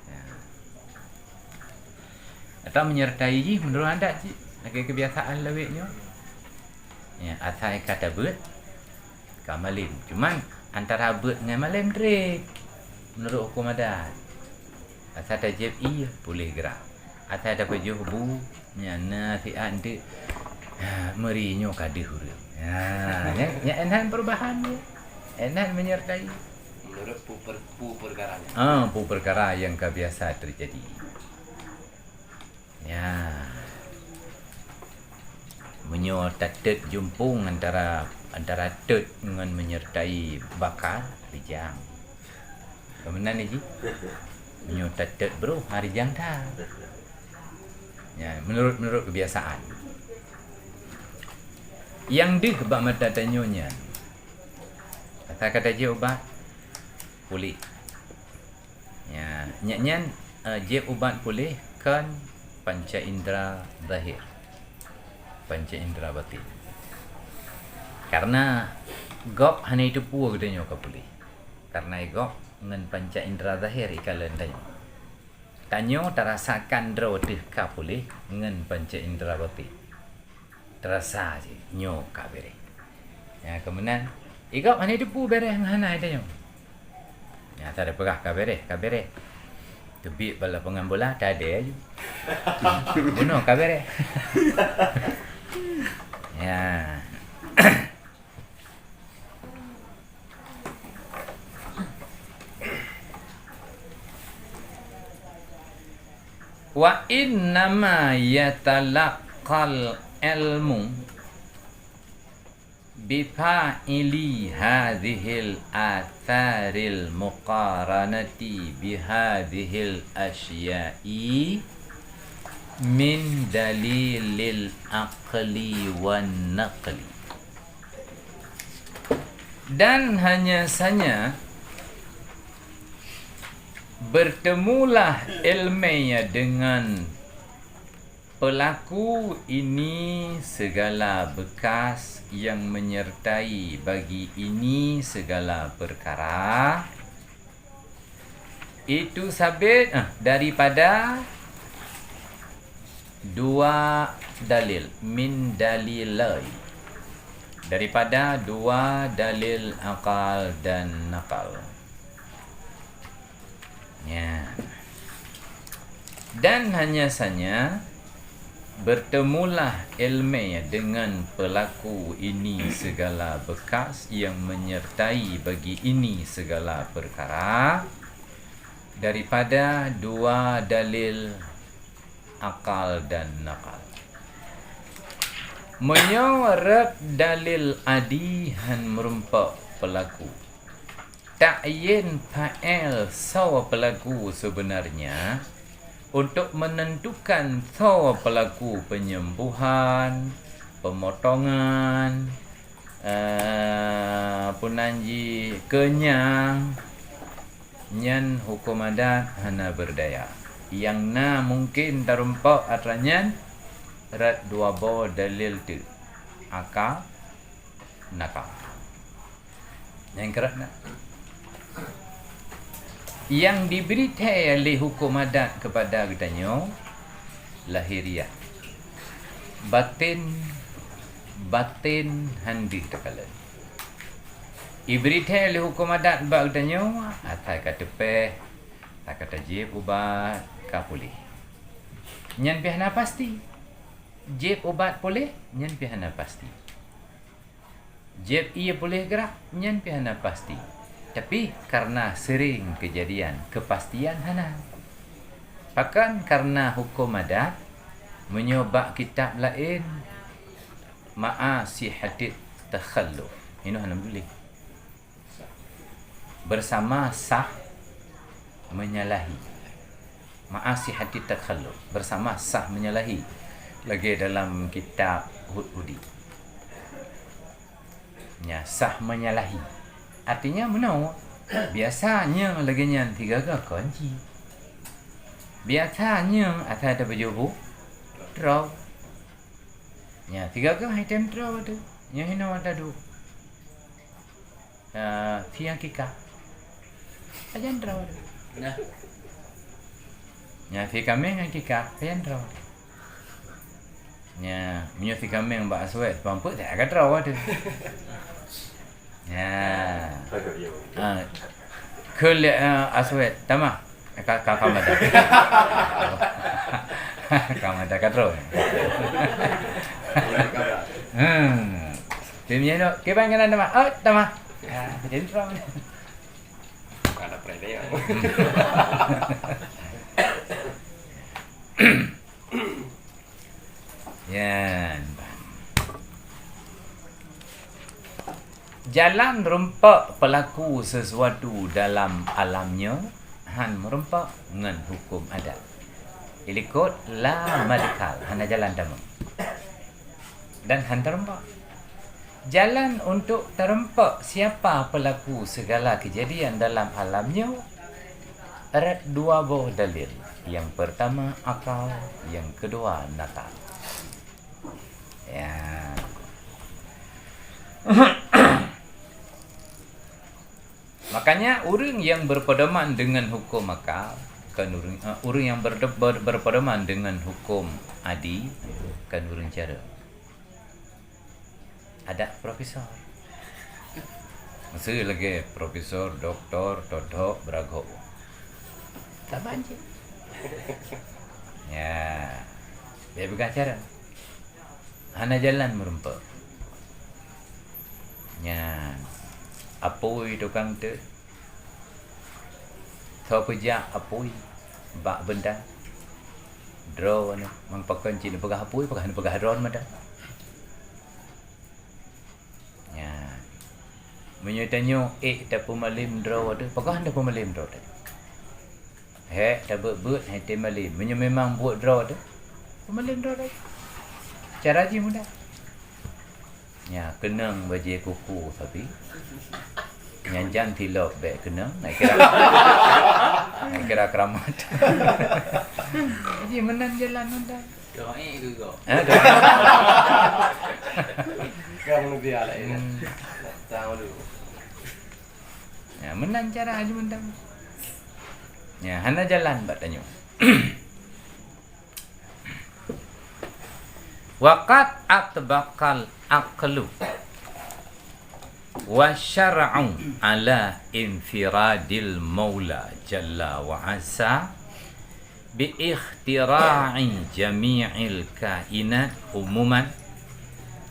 Ya. Atau menyertai jih menurut adat jih. Lagée kebiasaan lawét nyoe. Ya, asai ka tabeuet ka malem. Cuman antara beuet ngon malem treb menurut hukum adat. Asai tajieb ié puléh geura. Asai tapeujoh bu, nyan na siat eunteuk, ha, meuri nyoe ka deuh ureuëng. Ha, nyan, nyan enhan perubahan nyoe. Enhan menyertai. Menurut pu per-, pu perkara nyan. Ah, pu perkara yang ka biasa terjadi. Ya. Meunyoe tatot jumpung antara, antara tot ngon menyertai bakar, rijang. Keumeunang jih? Meunyoe tatot broh, ha, rijang that. Ya, menurut, menurut kebiasaan. Nyang deuh bak mata tanyoe nyan. Asai ka tajieb ubat, puléh. Ya, nyan, nyan, eh, jieb ubat puléh kon panca indra zahir. Panca indra batin. Karena gob hana jiteupeue geutanyoe ka puléh. Karena gob ngon panca indra zahir ikalon tanyoe. Tanyoe tarasakan droe teuh ka puléh ngon panca indra batin. Terasa cit nyoe ka bereh. Nyang keumeunang, igob hana teupeue bereh ngon hana tanyoe. Nyang asai tapeugah ka bereh, ka bereh. Teubiet bak lapangan bola, tadée aju. Bunoe ka bereh. Ya. Wa innama yatalaqqal ilmu bi fa'ili hadzihil atsaril muqaranati bi hadzihil asya'i min dalilil aqli wan naqli. Dan hanya saja bertemulah ilmiah dengan pelaku ini segala bekas yang menyertai bagi ini segala perkara, itu sabit, ah, daripada dua dalil, min dalilai. Daripada dua dalil akal dan nakal. Ya. Dan hanya saja bertemulah ilmiah dengan pelaku ini segala bekas yang menyertai bagi ini segala perkara daripada dua dalil akal dan nakal. Meunyoe rot dalil adi han meurumpok pelaku, ta'yin fa'il soe pelaku sebenarnya, untuk menentukan soe pelaku penyembuhan, pemotongan, eh, peue nan jih, keunyang, Nyan huköm adat hana beurdaya. Nyang na mungken tarumpok atra nyan rot dua boh dalil teuk, aka, naka. Nyang keurot na. Nyang dibri thèe lé huköm adat keupada geutanyoe lahiriah. Baten, baten han deuh takalon. Ibri thèe lé huköm adat bak geutanyoe, asai ka teupéh, asai ka tajieb ubat, ka puléh. Nyan pih hana pasti. Jieb ubat puléh, nyan pih hana pasti. Jieb ie puléh grah, nyan pih hana pasti. Tapi, kareuna seuring keujadian, keupastian hana. Pakon kareuna huköm adat, meunyoe bak kitab laén, ma'a sihhatit takhalluf. Inoe hana meutuléh. Bersama sah menyalahi. Ma'a sihhatit takhalluf. Bersama sah menyalahi. Lagèe dalam kitab Hudhudi. Nya, sah menyalahi. Artinya, meunoe. Biasa nyoe lagèe nyan sigaga kon jih. Biasa nyoe asai tapajoh bu, droe. Nya, sigaga han tem droe teuh. Nyoe hinoe taduek. Ah, si akikah. Pajan droe teuh. Nah. Nya, si kaméng akikah, pajan droe teuh. Nya, meunyoe si kaméng bak aswad, pampeuet, tak akan droe teuh. Nya. Ah, keu lé, ah, aswad, tamah. Ka, ka, ka mada. Ka mada ka droe. Hmm. Tim nyan tu, kiban kanan tamah. Oh, tamah. Ah, jadi terang. Ada pernah dia. Nyan. Jalan rumpok peulaku sesuatu dalam alam nyoe han meurumpok ngon huköm adat. Ilikot la madkhal, hana jalan tamong. Dan han tarumpok. Jalan untuk tarumpok siapa pelaku segala kejadian dalam alam nyoe, rot dua boh dalil. Yang pertama akal, yang kedua nakal. Ya. Makanya, ureuëng nyang berpedoman dengan huköm akal, bukan ureuëng, eh, ureuëng nyang berde-, ber-, berpedoman dengan huköm adi, bukan ureuëng cara. Ada profesor. Mesti lagi profesor, doktor, todok, beragok. Tak banci. Ya. Dia peugah cara. Hana jalan meurumpok. Nyan, apui tukang teuh. Tho peujak apui bak benda. Droe nyoe, mang pakon cit neupeugah apui, pakon neupeugah droe mada. Nyan. Meunyoe tanyoe ék tapeumalém droe teuh, pakon tapeumalém droe teuh. Hék tabeuet-beuet hai teumalém. Meunyoe memang buet droe teuh, peumalém droe teuh. Cara jih mudah. Nya, keunong bajée kuku sapi. Nyan jan tilok bék keunong, nak kira, nak kira keuramat. Jadi meunan jalan mudah. Doa ke kok? Ha, doa. Kamu lebih alai. Hmm. Tahu dulu. Ya, meunan cara Haji Muntang. Ya, hana jalan bak tanyoe. Wa qad atbaqal aqlu wa syar'u ala infiradil maula jalla wa azza bi ikhtira'i jami'il kainat umuman,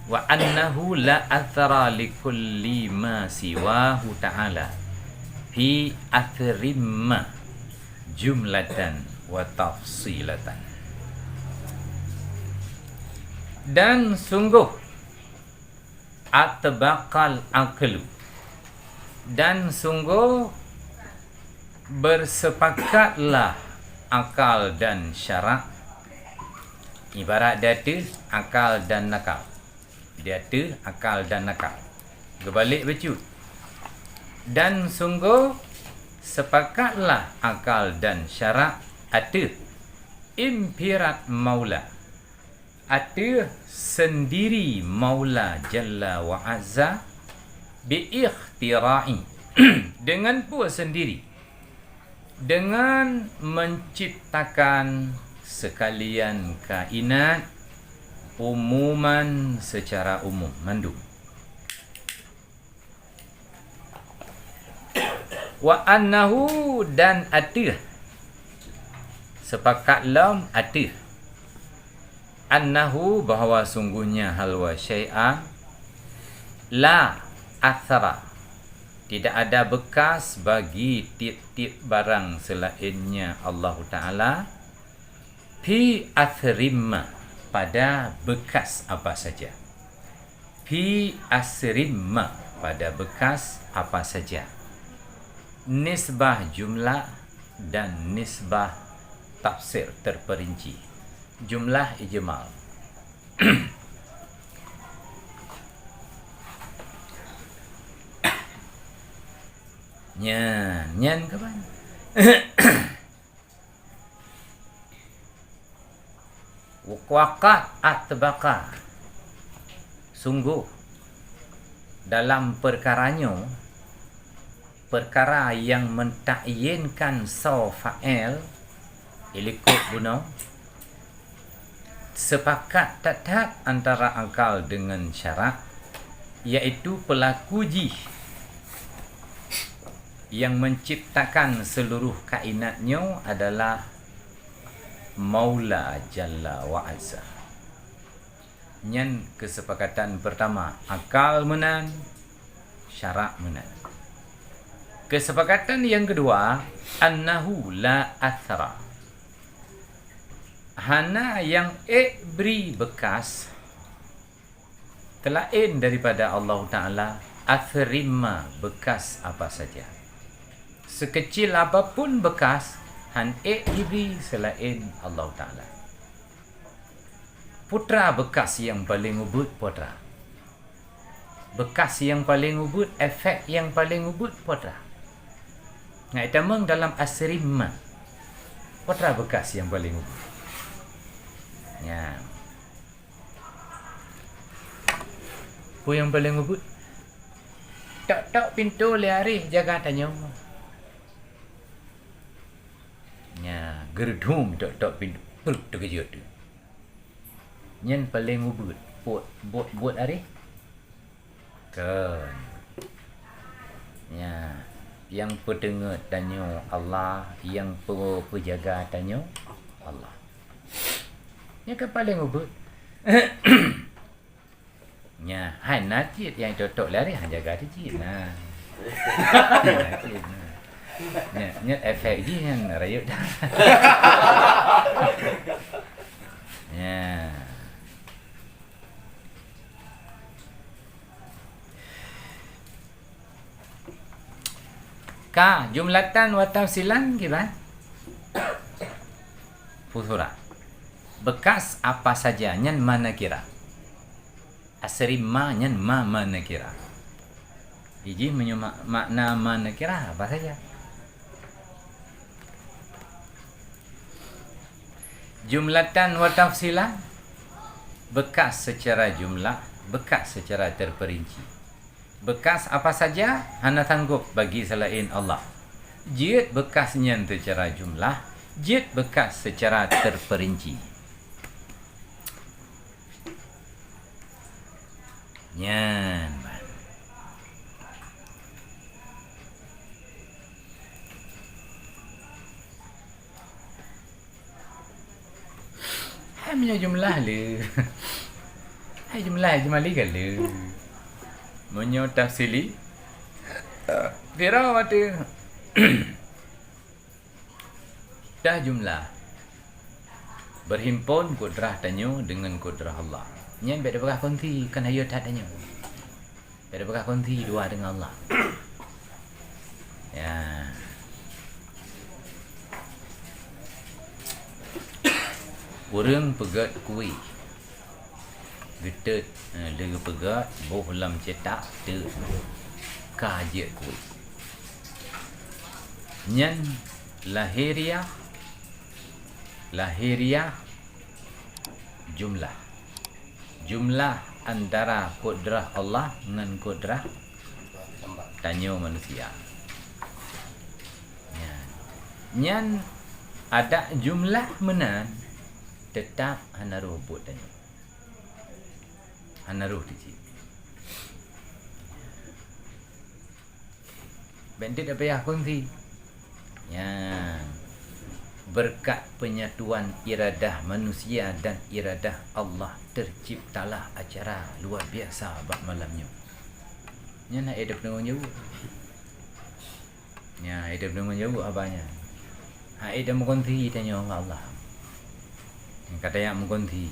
wa annahu la athara li kulli ma siwahu ta'ala fi athrim ma jumlatan wa tafsilatan. Dan sungguh atbaqal aqlu. Dan sungguh bersepakatlah akal dan syarak. Ibarat di ateueh akal dan nakal. Di ateueh akal dan nakal. Geubalek bacut. Dan sungguh Seupakatlah akal dan syarak ateueh infirat maula, ateueh seundiri Maula Jalla wa Azza, bi ikhtira'i, deungon peue seundiri, deungon meunciptakan seukalian kainat umuman, seucara umum mandum. Wa annahu, dan ateueh, seupakat lom ateueh, annahu, bahwa sungguhnya hal wa syai'a, la athara, tidak ada bekas bagi tiep-tiep barang seulaén-Nya Allahu Ta'ala, fi athrim ma, pada bekas apa saja. Fi athrim ma, pada bekas apa saja. Nisbah jumlah dan nisbah tafsir terperinci. Jumlah ijmal. Nyan, nyan kawan. Waqad atbaqa, sungguh dalam peukara nyoe, peukara nyang meutakyinkan soe fa'il, ilikot bunoe, seupakat that-that antara akal deungon syarak, yaitu peulaku jih nyang meunciptakan seuluruh kainat nyoe adalah Maula Jalla wa Azza. Nyan keusepakatan peurtama, akal meunan, syarak meunan. Keusepakatan nyang keudua, annahu la athara. Hana nyang ék bri beukas teulaén daripada Allahu Ta'ala, athrim ma, beukas apa saja. Seukeucil apapun beukas, han ék jibri seulaén Allahu Ta'ala. Peue teuma beukas nyang paleng ubit, peue teuma? Beukas nyang paleng ubit, efek nyang paleng ubit, peue teuma? Ngai tamong dalam athrim ma, peue teuma beukas nyang paleng ubit? Nyan. Peue nyang paleng ubit? Tok-tok pintoe lé aréh jaga tanyoe. Nya, geurdum tok-tok pintoe, breuek teukeujot. Nyan paleng ubit, buet, buet, buet aréh? Kon. Nya, nyang peuteungeut tanyoe Allah, nyang peu-, peujaga tanyoe Allah. Nyan ka paleng ubit. Nya, hai na cit nyang cocok lari, ha, jaga tu cit. Nah. Nah, cit, nah. Nya, nya efek jih nyan rayeuk dah. Nya. Ka, jumlatan wa tafsilan kiban? Futhura. Bekas apa saja, nyan ma nakira. Athrim ma nyan ma, ma nakira. Jih meunyoe mak-, makna ma nakira apa saja. Jumlatan wa tafsilan, bekas secara jumlah, bekas secara terperinci. Bekas apa saja hana sanggob bagi seulaén Allah. Jeuet bekas nyan seucara jumlah, jeuet bekas seucara teupeurinci. Nyan ban. Hai meunyoe jumlah le. Hai jumlah, jumlah le ka le. Meunyoe tafsili, pira watèe dah jumlah. Berhimpun kudrah tanyoe deungon kudrah Allah. Nyan bèk tapeugah kongsi, kan hayeue that tanyoe. Bèk tapeugah kongsi dua deungon Allah. Ya. Ureueng peugèt kueh. Geuteut, eh, lheueh geupeugèt, boh lam cetak, teuk ka jeuet kueh. Nyan lahiriah, lahiriah jumlah. Jumlah antara kudrah Allah ngon kudrah tanyoe manusia. Nyan, nyan adak jumlah meunan teutap hana roh buet tanyoe. Hana roh teucit. Bék deuh payah kunsi. Nyan, beureukat peunyatuan iradah manusia dan iradah Allah, teuciptalah acara luar biasa bak malam nyoe. Nyan hana ék tapeungeut jaweueb. Nyan, hana ék tapeungeut jaweueb haba nyan. Hana ék tameukunsi tanyoe ngon Allah. Nyang ka tajak meukunsi.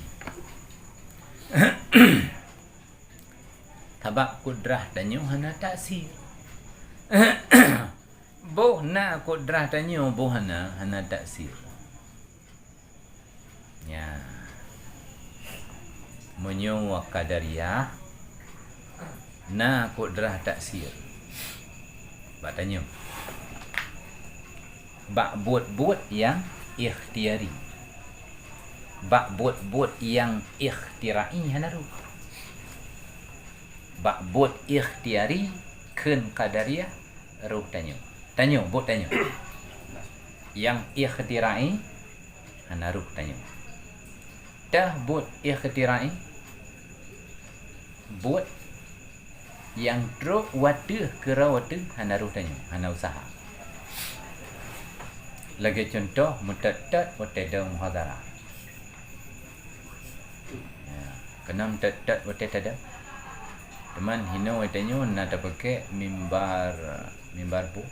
Sabab kudrah tanyoe hana taksir. Boh na kudrah tanyoe, boh hana, hana taksir. Nyan. Meunyoe qadariyah, na kudrah taksir. Bak tanyoe. Bak buet-buet nyang ikhtiari. Bak buet-buet nyang ikhtira'i hana roh. Bak buet ikhtiari kheun qadariyah roh tanyoe. Tanyoe, buet tanyoe. Nyang ikhtira'i hana roh tanyoe. Teuh buet ikhtira'i, buet nyang trok wateueh keudroe wateueh hana roh tanyoe, hana useuha. Lagée cuntoh, meutot-tot watée dong muhadharah. Ya, keunoe meutot-tot watée tadong. Teuma hinoe tanyoe na tapaké mimbar, mimbar bu-,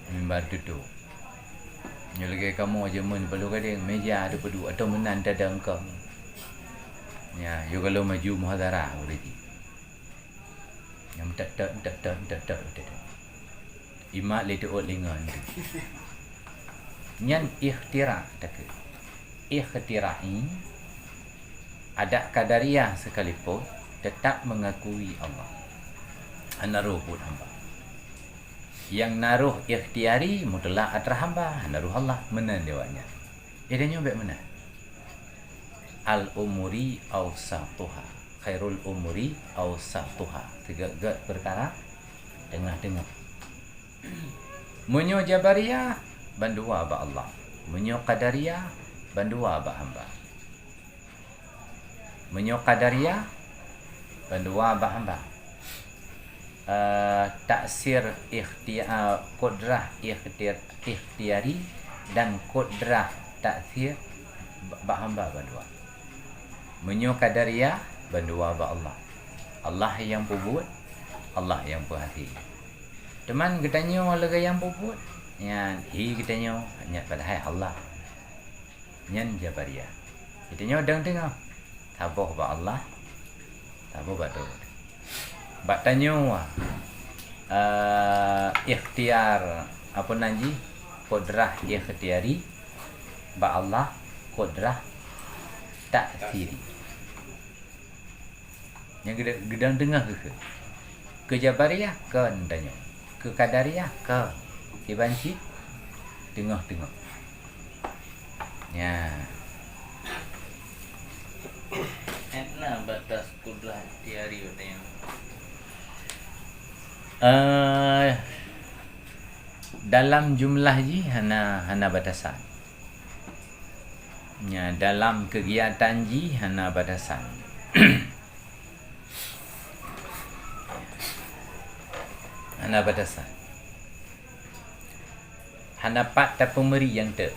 mimbar tutôp. Nyoe lagée kamoe jameun baloh gadeng, meja teupeudua atau meunan tadong kong. Ya, yôh ka lheueh maju muhadharah ureuëng jih. Nyang tet-tet, tet-tet, tet-tet, tet-tet. Imat lé teuôt lé ngon tu. Nyan ikhtira takheun. Ikhtira'i, adak qadariyah sekalipun tetap mengakui Allah. Hana roh buet hamba. Nyang na roh ikhtiari mutlak atra hamba, hana roh Allah, meunan dewa nyan. Jadi nyoe bék meunan. Al-umuri awsatuha. Khairul umuri awsatuha. Sigeuk-geuk peukara teungoh-teungoh. Meunyoe Jabariyah, bandua bak Allah. Meunyoe Qadariyah, bandua bak hamba. Meunyoe Qadariyah, bandua bak hamba. Eh, taksir ikhtia-, eh, kudrah ikhtiar-, ikhtiari dan kudrah taksir ba-, bak hamba bandua. Meunyoe Qadariyah, bandua bak Allah. Allah nyang peubuet, Allah nyang peuhase. Teuma geutanyoe lagée nyang peubuet, nyan hi geutanyoe, nyan padahai Allah. Nyan Jabariyah. Geutanyoe dong teungoh. Saboh bak Allah, saboh bak droe. Bak tanyoe, eh, ikhtiar, apa nan jih, kudrah ikhtiari, bak Allah, kudrah taksiri. Nyang geuda-, geudong teungoh keuh. Keu Jabariyah kon tanyoe. Keu Qadariyah kon. Kiban cit teungoh-teungoh. Nya. Hana batas kudrah ikhtiari watée nyan. Eh, dalam jumlah jih hana, hana batasan. Nya, dalam keugiatan jih hana batasan. Hana batasan. Hana pat tapeumeuri nyang teuk.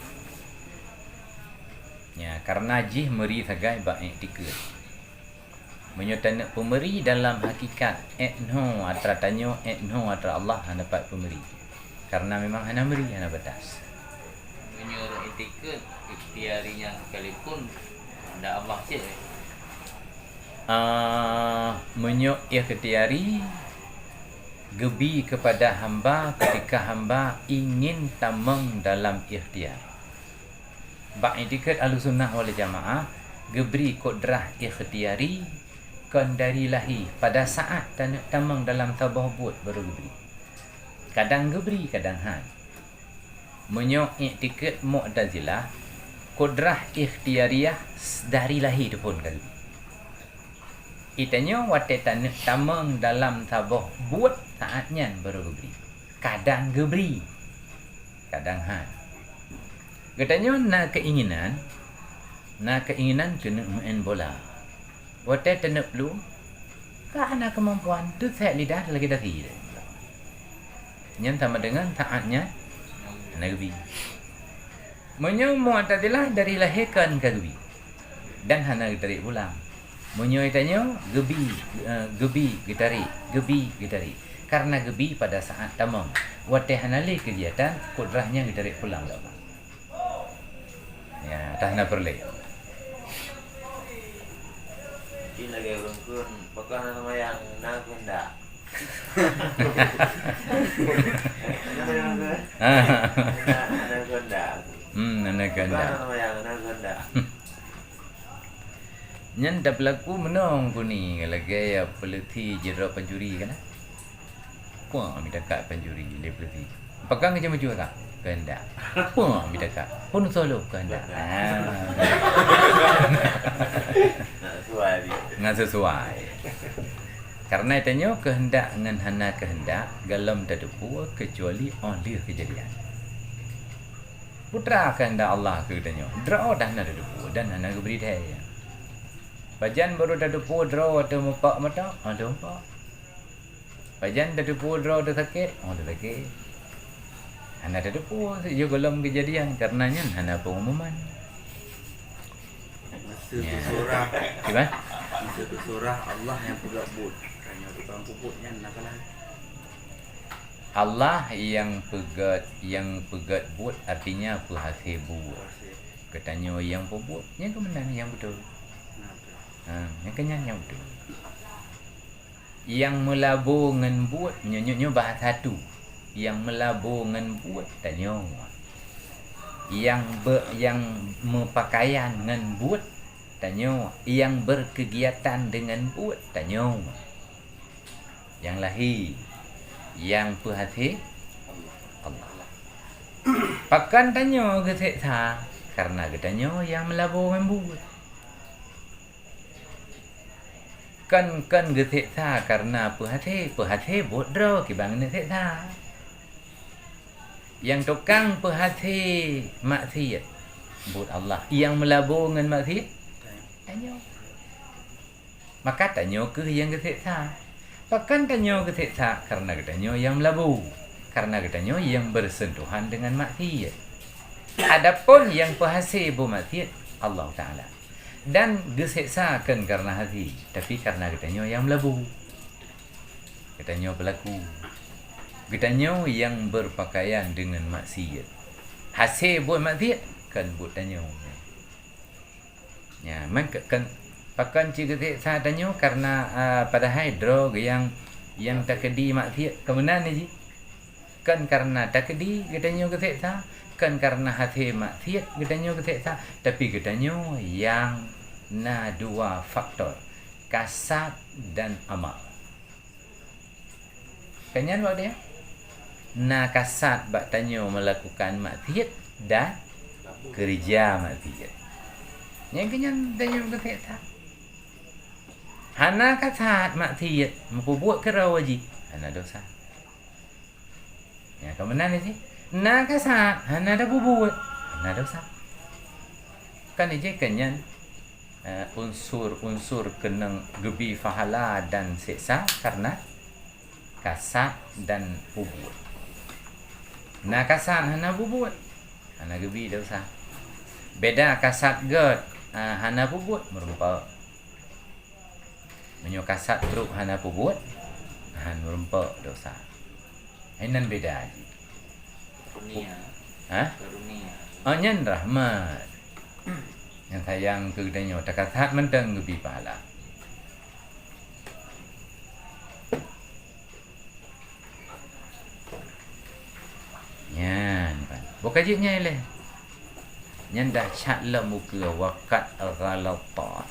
Nya, kareuna jih meuri sagai bak iktikeuet. Meunyoe taneuk peumeuri dalam hakikat, ék nyoe atra tanyoe, ék nyoe atra Allah, hana pat peumeuri. Kareuna memang hana meuri, hana batas. Meunyoe rot iktikeuet, ikhtiari nyan sekalipun, ndak Allah cit, eh. Ah, meunyoe ikhtiari, geubi keupada hamba keutika hamba ingin tamong dalam ikhtiar. Bak iktikeuet Ahlussunnah wal Jamaah, geubri kudrah ikhtiari kon dari lahé, pada saat taneuk tamong dalam saboh buet baru geubri. Kadang geubri, kadang han. Meunyoe iktikad Mu'tazilah, kudrah ikhtiyariyah dari lahé teuphon ka geubri. Geutanyoe watée taneuk tamong dalam saboh buet, saát nyan barô geubri. Kadang geubri, kadang han. Geutanyoe na keinginan, na keinginan keuneuk meu'en bola. Watée taneuk plueng, ka hana keumampuan, teusék lidah lagée dasi. Nyan sama deungon saát nyan hana geubri. Meunyoe Mu'tazilah dari lahé kon ka geubri dan hana geutarek pulang. Meunyoe tanyoe geubri, eh, geubri geutarek, geubri geutarek. Karena geubri pada saát tamong. Watée hana lé keugiatan, kudrah nyan geutarek pulang lom. Ya, dah na peureulée. Mungkin lagée ureuëng kheun, pakon na seumayang, na keuheundak. Na seumayang keu? Na, na keuheundak. Hmm, na keuheundak. Pakon na seumayang, na keuheundak. Nyan tapeulaku meunong kuni lagée ya peuleuti jidrob pancuri kana. Puang mita kat pancuri lé peuleuti. Pakon ngejeuet-jeuet ka? Keuheundak. Puang mita kat. Pun solo keuheundak. Ah. Nak sesuai. Ngan sesuai. Karena tanyoe keuheundak ngan hana keuheundak galom tateupeue keucuali óh lheueh keujadian. Putra keuheundak Allah keu geutanyoe. Droe dah hana tateupeue dan hana geubri thée. Pajan barô tateupeue droe watée meupak mata, óh lheueh meupak. Pajan tateupeue droe teu sakét, óh teu sakét. Hana tateupeue, yoh gohlom keujadian, karena nyan hana peungumuman. Masa teusurah. Kiban? Masa teusurah Allah nyang peugét buet. Tanyoe tukang peubuet nyan na kalan. Allah nyang peugét, nyang peugét buet, artinya peuhase buet. Geutanyoe nyang peubuet, nyang keuh meunan nyang beutôi. Ha, nyang keuh nyan nyang beutôi. Nyang meulabo ngon buet, meunyoe nyoe, nyoe bahasa tu. Nyang meulabo ngon buet tanyoe. Nyang be-, nyang meupakaian ngon buet tanyoe, nyang beukeugiatan deungon buet tanyoe. Nyang lahé, nyang peuhase Allah. Pakon tanyoe geuseksa? Karena geutanyoe nyang meulabo ngon buet. Kon, kon geuseksa karena peuhase, peuhase buet droe kiban geuneuk seksa. Nyang tukang peuhase maksiat, buet Allah. Nyang meulabo ngon maksiat, tanyoe. Maka tanyoe keuh nyang geuseksa. Pakon tanyoe geuseksa? Karena geutanyoe nyang meulabo. Karena geutanyoe nyang beureuseuntuhan deungon maksiat. Adapun nyang peuhase buet maksiat, Allah Taala. Dan geuseksa kon karena hase, tapi karena geutanyoe nyang meulabo. Geutanyoe peulaku. Geutanyoe nyang beupakaian deungon maksiat. Hase buet maksiat kon buet tanyoe. Ya, man ke-, kon, pakon cit geuseksa tanyoe karena, a, padahai droe nyang, nyang takeudi maksiat keu meunan jih. Kon karena takeudi geutanyoe geuseksa, kon karena hase maksiat geutanyoe geuseksa, tapi geutanyoe nyang na dua faktor, kasad dan amal. Kon nyan bak tanyoe. Na kasad bak tanyoe meulakukan maksiat dan keureuja maksiat. Nyang keu nyan tanyoe geuseksa. Hana kasad maksiat, meupeubuet keudroe jih, hana dosa. Ya, kon meunan jih. Na kasad, hana tapeubuet, hana dosa. Kan jih kon nyan, eh, unsur-unsur keunong geubi pahala dan seksa karena kasad dan peubuet. Na kasad hana peubuet, hana geubi dosa. Beda kasad gét, eh, hana peubuet, meurumpok. Meunyoe kasad brok hana peubuet, han meurumpok dosa. Hai nan beda jih. Karunia. Hah? Karunia. Oh, nyan rahmat. Nyang sayang keu geutanyoe, takasad mantong geubi pahala. Nyan kan. Boh ka jeuet nyan ilée. Nyan dahsyat lom ukeue, wa qad ghalata.